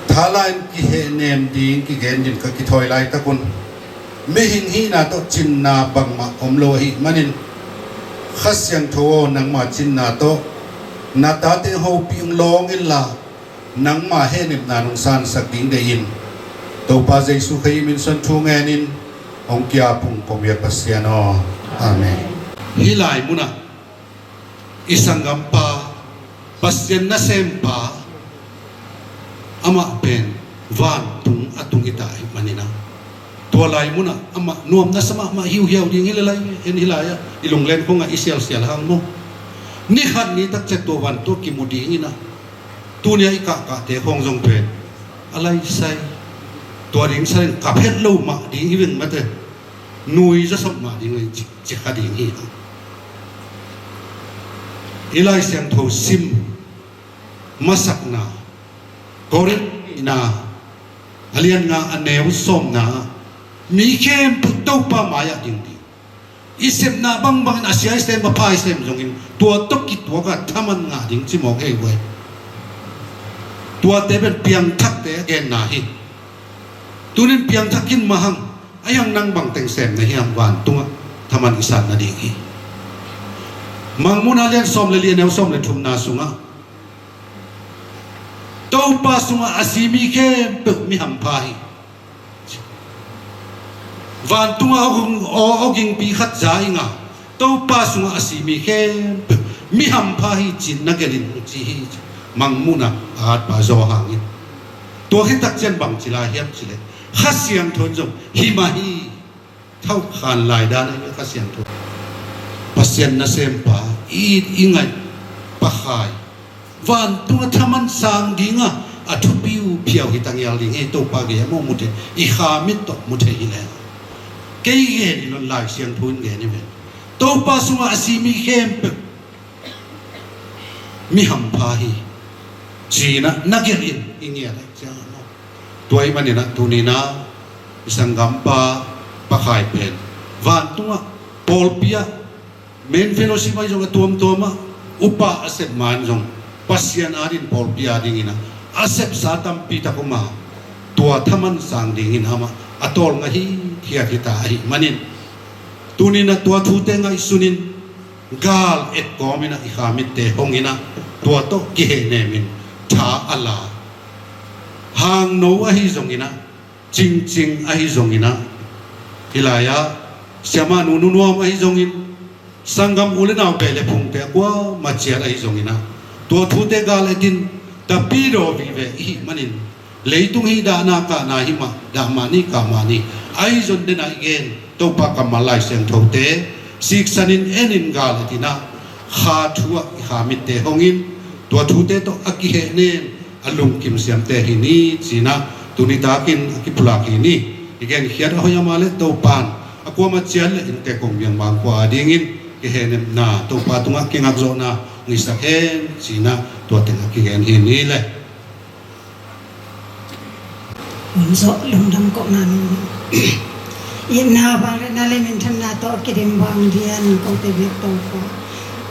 thala in kihehnem ding kigen din ka kithawi laitakun, mihing hihna tawh cinna bangmah om lo ahih manin, Kha Siangtho aw, nangma cinna tawh na tate hopih ung lawng inla, nangma hehnepna nong sansak ding deihin, Topa Jesu Khrih min suang thu ngenin hong kiap ung, kong biak Pasian aw. Amen. Hih lai munah i sanggampa, Pasian nasempa, amah pen vantung a tung hi ta ahih manin ah, Tua lai munah amah nuam na sa mahmah hiuhiau ding hi le lai, en hi lai-ah i lunglen khongah i sialsial hang maw. Ni khat ni takciat tua vantung kimu ding inah, tuni-ah i kahkahte khong zong pen a lai sai, tua ding sa in kap het lo mah ding hi veng mate. Nui zawsop mah ding hi, ci, ci kha ding hi. I Lai Siangtho sim masakna, Korin nihna a lian nga a neu sawmna, mi khempeuh Topa mai-ah ding ding. I sepna bangbangin a sia i sem, a pha i sem zongin tua tawh kituaka thaman ngah ding ci mawk hi ve. Tuate pen piangthakte a genna hi. Tunin piangthak khin mah hang, a hiang nang bangteng sem na hiam, vantungah thaman i san nading hi. Mangmuhna lian sawm le li, a neu sawm le thumna sungah, Topa sungah a si mi khempeuh mi hampha hi. Vantungah aw, aw, awgingpi khat za i ngah, Topa sungah a si mi khempeuh mi hampha hi ci-in na gelh in, ci hi. Mangmuhna a atpa zaw hangin. Tua khit takciang bang ci lai hiam cih leh, Kha Siangtho in zong hi mah hi. Thokhan lai dan ahi Kha Siangtho. Pasian nasempa, i it i ngaih Pa Khai, vantungah thaman sang dingah a thupiu phiau hi tangial ding hi. Topa gei-ah maw mu thei, i kha mit tawh mu thei hi leh. Kei gen hi lo, Lai Siangtho in gen hi ve. Topa sungah a si mi khempeuh mi hampha hi, ci-in ah na gelh in, i ngiat ah ciang ah maw. Tua ahih manin ah tuni-in ah i sanggampa Pa Khai pen vantungah pawlpi ah, main fellowship ah zong a tuamtuam ah upa a sep ma-in zong Pasian adingin pawlpi adingin ah a sepsa tampi tak om a, tua thaman sang dingin amah a tawlnga hi, hi a, hi ta ahih manin, tuni-in ah tua thute ngaihsunin, gal et kawmin ah i kha mitte hongin ah tua tawh kihehnemin tha a la, hangno ahi zongin ah, cingcing ahi zongin ah, hih lai-ah siamah Nu Nu Nuam ahi zongin, sanggam u le nau, beh le phungte a kuamah ciat ahi zongin ah, tua thute gal etin tapidaw vive i hih manin, leitung hih dahna kahna hi mah, dah mah ni, kah mah ni. Ahi zong den ah i gen Topa kammal Lai Siangthote siksanin enin gal etin ah, kha thu ah i kha mitte hongin, tua thute tawh a kihehnem, a lungkim siamte hi ni, ci-in ah tuni takin a kipulak hi ni. I genkhiat a hoih a, amah le Topa'n a kuamah ciat le inntek kong biang mangkua adingin kihehnemna, Topa tungah kingakzawhna hong hisak hen, ci-in ah tua teng a kigen hi ni le. Hun zawh lungdam kohna nung. Itna, vangliatna le minthanna tawh a kidim bang dian kote bek Topa,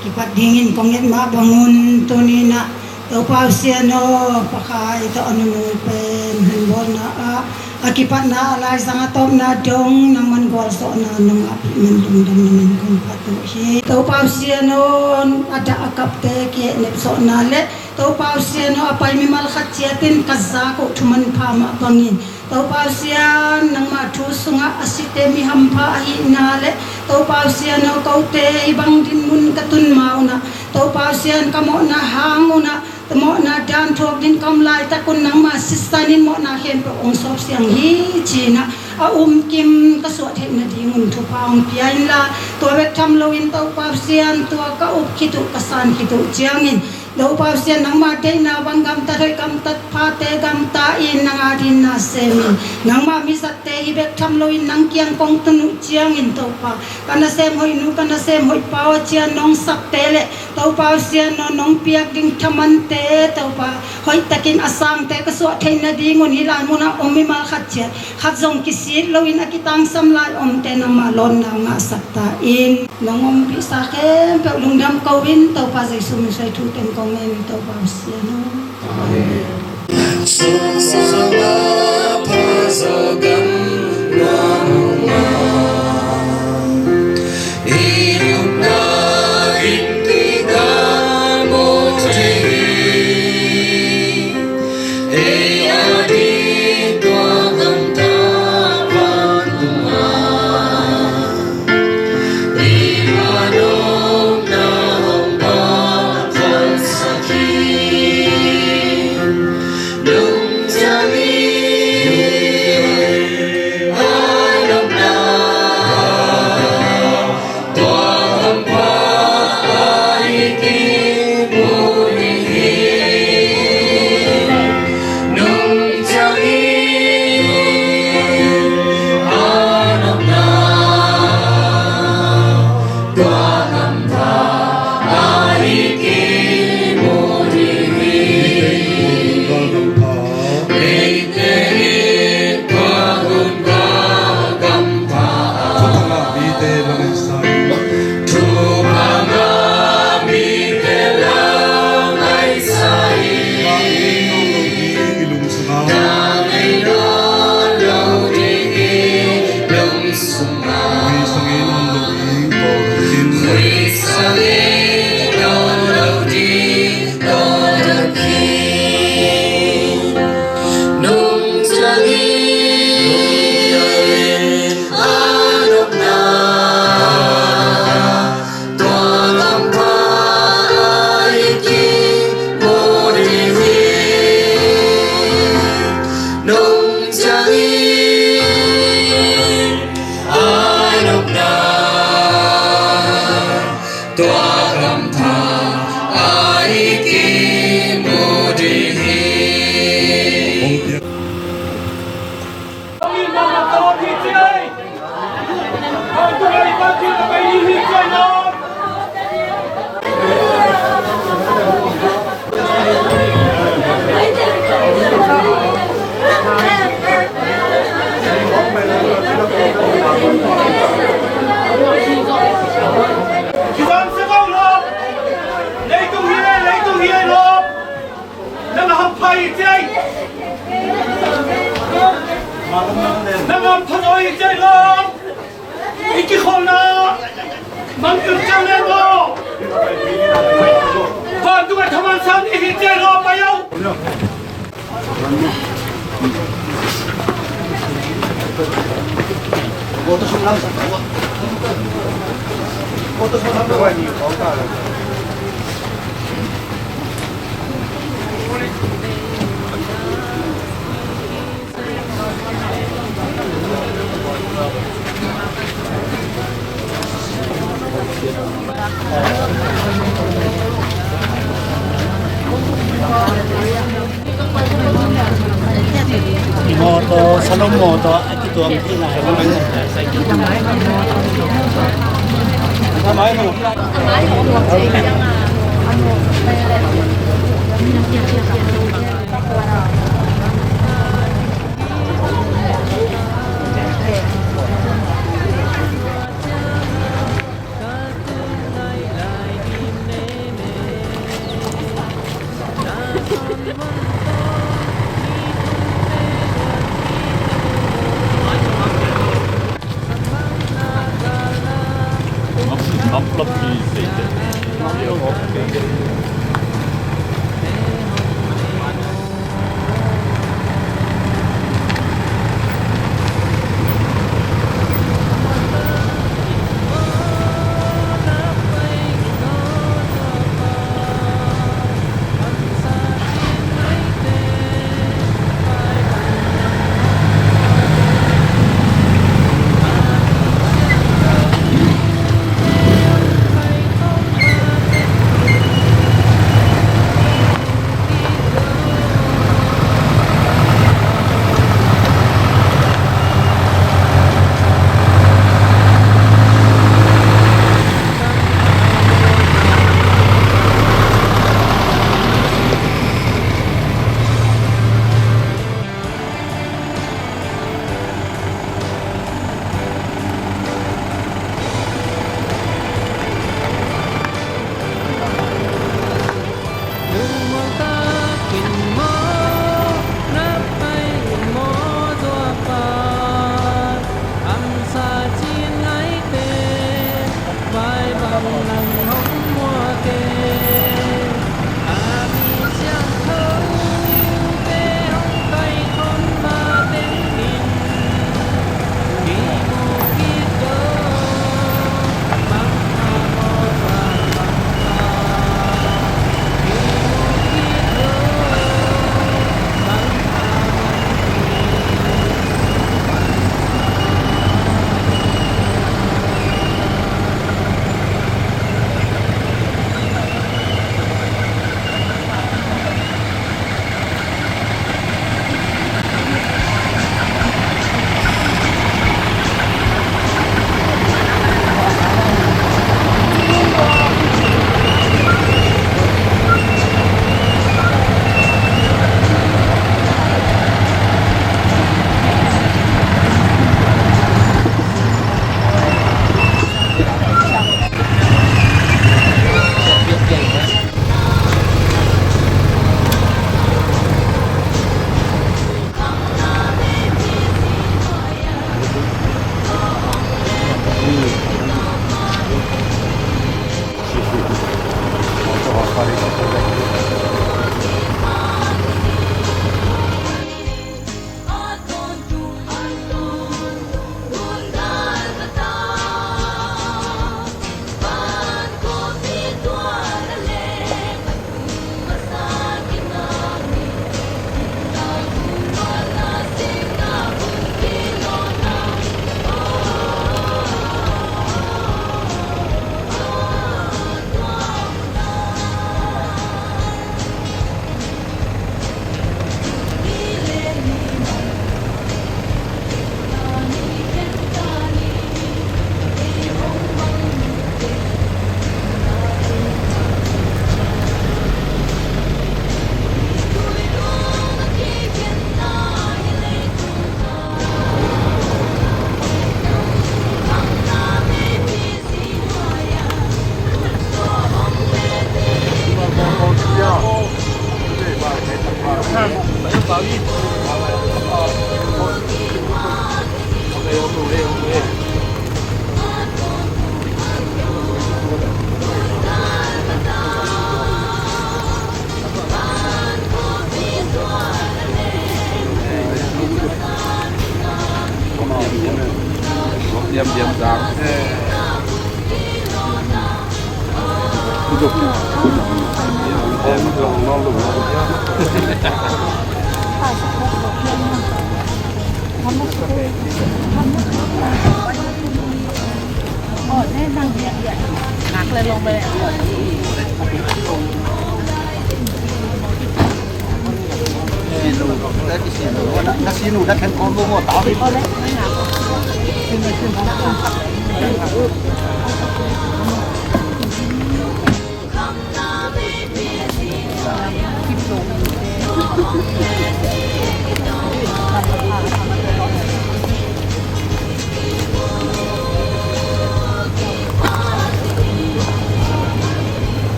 kipat dingin kong nget mah bangun tuni-in ah, Topa Pasian aw, Pa Khai tawh a nunung pen hun bawlna ah, a kipatna a laizang a tawpna dong nangman gualzawhna nong ngahpih man lungdamna min kong phat uh hi. Topa Pasian aw, a dah a kapte kihehnep zawhna le Topa Pasian aw, a pai mimal khat ciat in ka zak uh thu manpha mah bangin, Topa Pasian, nangmah thu sungah a site mi hampha ahihna le, Topa Pasian aw, kote hih bang dinmun ka tun ma-un ah, Topa Pasian, ka mawhna hang un ah, ka mawhna dan thuak ding ka om laitak un nangmah sisan in mawhna khempeuh hong sawpsiang hi, ci-in ah a umkim ka suah theih nadingun thupha hong pia inla, tua bek tham loin Topa Pasian, tua ka up khit uh, ka san khit uh ciangin, Topa Pasian, nangmah deihna bang gamtat hoih, gamtat phate gamta in, nang adingin na semin, nangmah mizatte hi bek tham loin nang kiang kong tun uh ciangin, Topa, ka nasem hoih nu, ka nasem hoih pa aw, cian nong sakte le, Topa Pasian aw, nong piak ding thamante, Topa, hoihtakin a sangte ka suah theih nadingun hih lai munah om mimal khat ciat khat zong kisit loin a kitangsam lai omte nangmah lawnna ngahsak ta in. Nong ompihsa khempeuh lungdam ko-in, Topa Jesu min suang thu teng kong ngen, Topa Pasian aw. Amen. Kizom se ko lo. Leitung hi, leitung hi lo. Nang a hampha hi ci ei. Nang a hampha zaw hi ci ei lo. I kikholhna mangngilh ciang leng lo. Vantung a thaman sang ni hi ci ei lo, pai o. Mawtaw, Salom mawtaw a kituang theihna hi.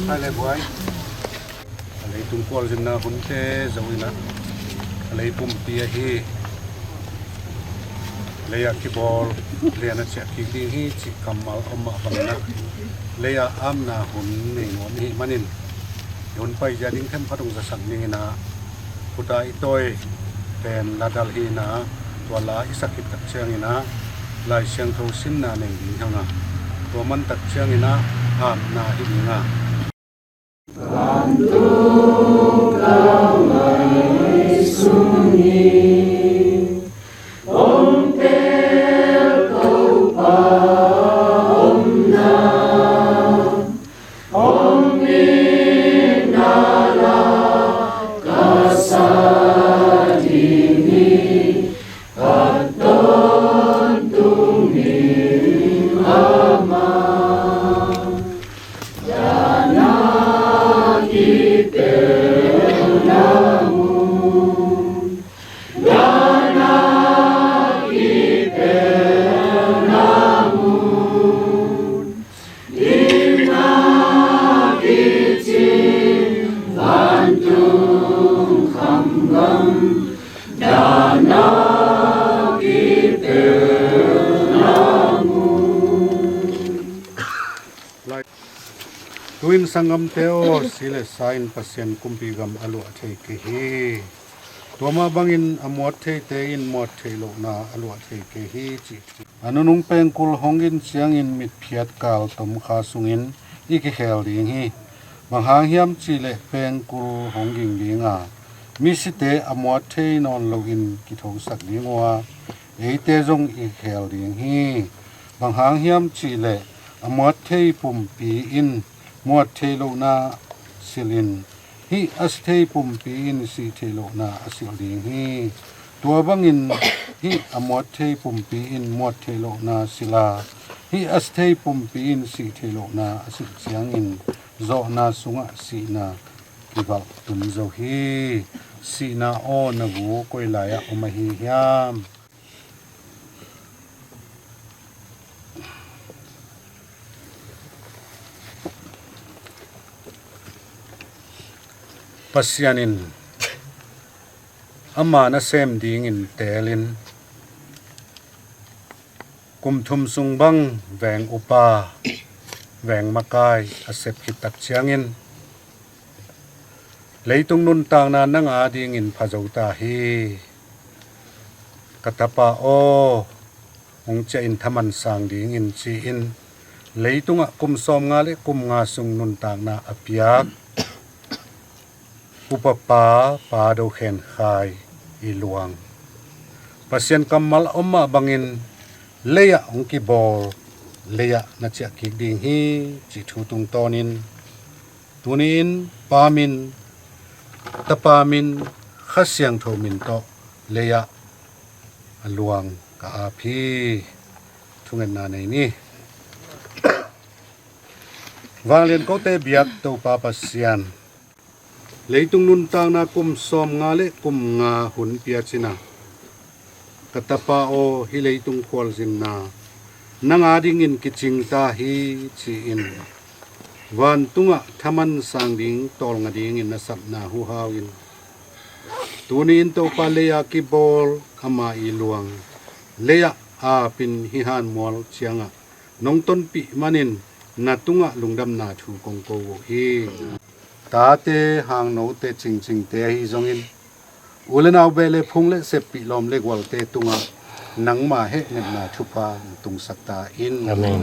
Hai le buai. A leitung khualzinna hunte zo in ah, a lei pumpi ahi, lei-ah kibawl, lei-ah na ciah kik ding hi cih kammal om mah bangin ah, lei-ah amna hun nei nuam i hih manin, i hun paizia ding themkhat hong zasak dingin ah, khuta i tawi pen ladal hi in ah, tua la i sak khit tak ciangin ah, Lai Siangtho simna nei ding hi hang a, tua man tak ciangin ah amna hi ding a. Tu-in sanggamte aw, si le sa in Pasian kumpi gam a luah thei kei hi. Tua mah bangin a muat theite in muat theih lohna a luah thei kei hi, cih. A nunung pengkul hong ging ciangin mitphiat kal tomkha sungin i kikhel ding hi. Bang hang hiam cih leh pengkul hong ging ding a, misite a muat thei nawn loin kithosak ding uh a, eite zong i kikhel ding hi. Bang hang hiam cih leh a muat thei pumpi in muat theih lohna silh in, hih a si thei pumpi in sih theih lohna a silh ding hi. Tua bangin hih a muat thei pumpi in muat theih lohna silh a, hih a si thei pumpi in sih theih lohna a silh ciangin zawhna sungah sihna kivalh tum zo hi. Sihna aw, na gu koi lai-ah om ahi hiam? Pasian in ama nasem dingin teelin kum thum sung bang veng upa, veng makai a sep khit tak ciangin, "Leitung nuntakna nang adingin phazo ta hi, ka tapa aw, hong ciah in thaman sang dingin," ci-in leitungah kum sawmnga le kum nga sung nuntakna a piak upapa Pa Do Khen Khai ii luang, Pasian kammal a om mah bangin leiah hong kibawl, leiah na ciah kik ding hi cih thu tungtawnin, tuni-in Pa min, Tapa min, Kha Siangtho min tawh leiah a luang ka ap hi. Thungetna nei ni. Vanglian kote biak Topa Pasian, leitung nuntakna kum sawmnga le kum nga hun piacina, "Ka tapa aw, hih leitung khualzinna nang adingin kicing ta hi," ci-in vantungah thaman sang ding tawlnga dingin na sapna huhau in, tuni-in Topa, lei-a kibawl ama ii luang, lei-ah apin hih hanmual ciangah nong tonpih manin na tungah lungdamna thu kong ko uh hi. Tate hangnote cingcingte ahi zongin, u le nau beh le phung le seppih lawm le gualte tungah nangma hehnepna thupha na tungsak ta in. Amen.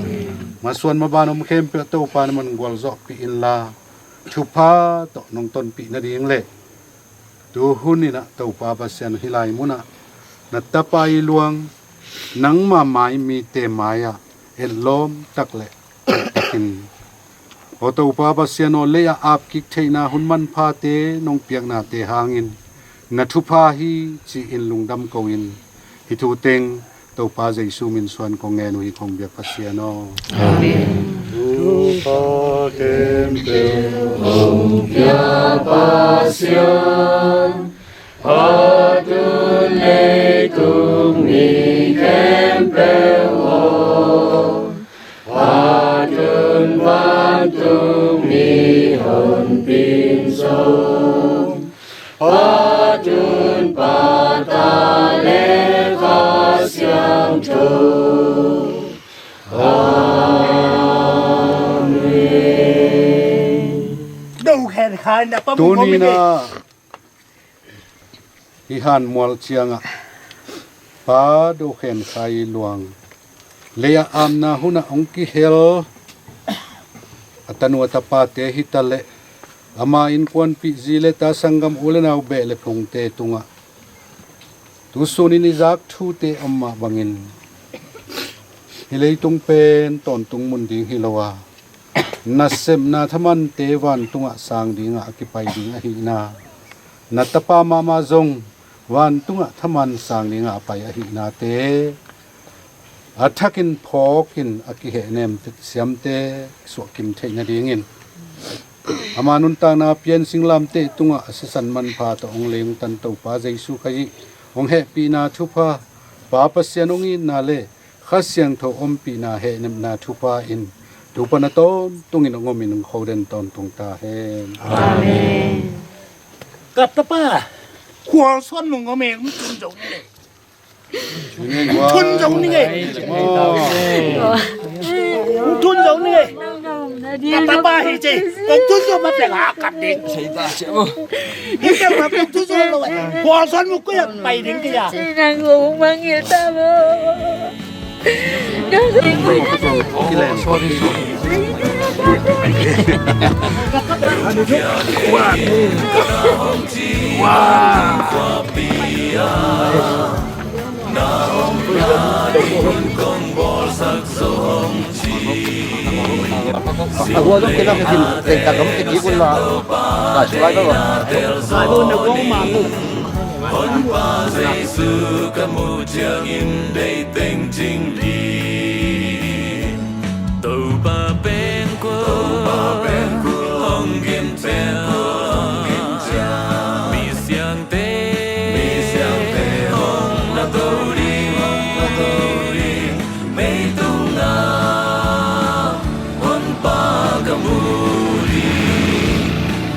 Masuan maban om khempeuh Topa na man gualzawhpih inla, thupha tawh nong tonpih nading le tu huninah Topa Pasian, hih lai munah na tapa ii luang nangma mai mite mai-ah etlawm tak le takin, aw Topa Pasian aw, lei-ah apkik theihna hun manphate nong piaknate hangin na thupha hi ci-in lungdam ko-in, hih thu teng Topa Jesu min suan kong ngen uh hi, kong biak Pasian aw. Amen. Thupha khempeuh hong pia Pasian, a tun leitung mi khempeuh aw, a tun vantung mi honpin zong, a tun Pa, Ta le Kha Siangtho. Amen. Do Khen Khai na pa mun ngom ing ei. Tuni-in ah hih hanmual ciangah Pa Do Khen Khai ii luang, lei-ah apna hunah hong kihel a tanu a tapate hi taleh, ama innkuanpih zi le ta, sanggam u le nau beh le phungte tungah tu sunin i zak thute om mah bangin, hih leitung pen tawntung mun ding hi lo a, nasepna thamante vantungah sang dingah a kipai ding ahihna, na tapa mahmah zong vantungah thaman sang dingah a pai ahihnate a thakin phawkin a kihehnem siamte suahkim theih nadingin, ama nuntakna pian singlamteh tungah a sisan manpha tawh hong lei hong tan Topa Jesu Kha ii hong hehpihna thupha, Pa Pasian hong itna le Kha Siangtho ompihna hehnepna thupha in tu pan a tawntungin hong omin hong khoden tawntung ta hen. Amen. Ka tapa, khualsuan mung om e, hong tun zo ning e. Hong tun zo ning e. Hong tun zo ning e. Ka tapa hi ci, hong tun zo ma pia la kap ding. Hong tun zo lo e. Khualsuan mung koi a pai ding kei a. A gua zong kei la ka kin tei ta gam te kik un la. Ka sulai ba ba. Honpa Jesu ka muh ciangin deih teng cing hi. Topa pen kua, Topa pen kua hong gim ciang, hong gim ciang. Misiangte, misiangte hong na to ding, hong na to ding. Mei tungah Honpa ka mu ding,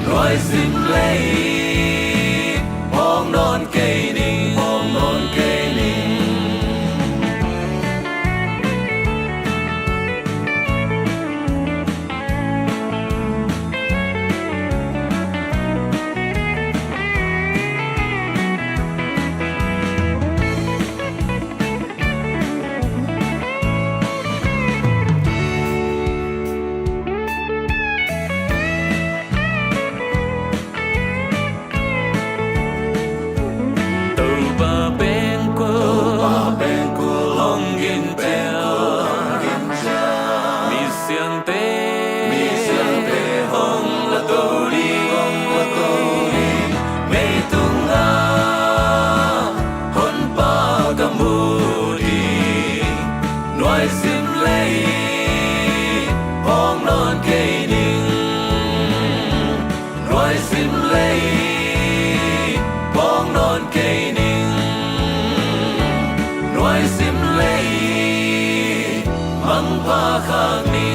nuai sim lei khak ni.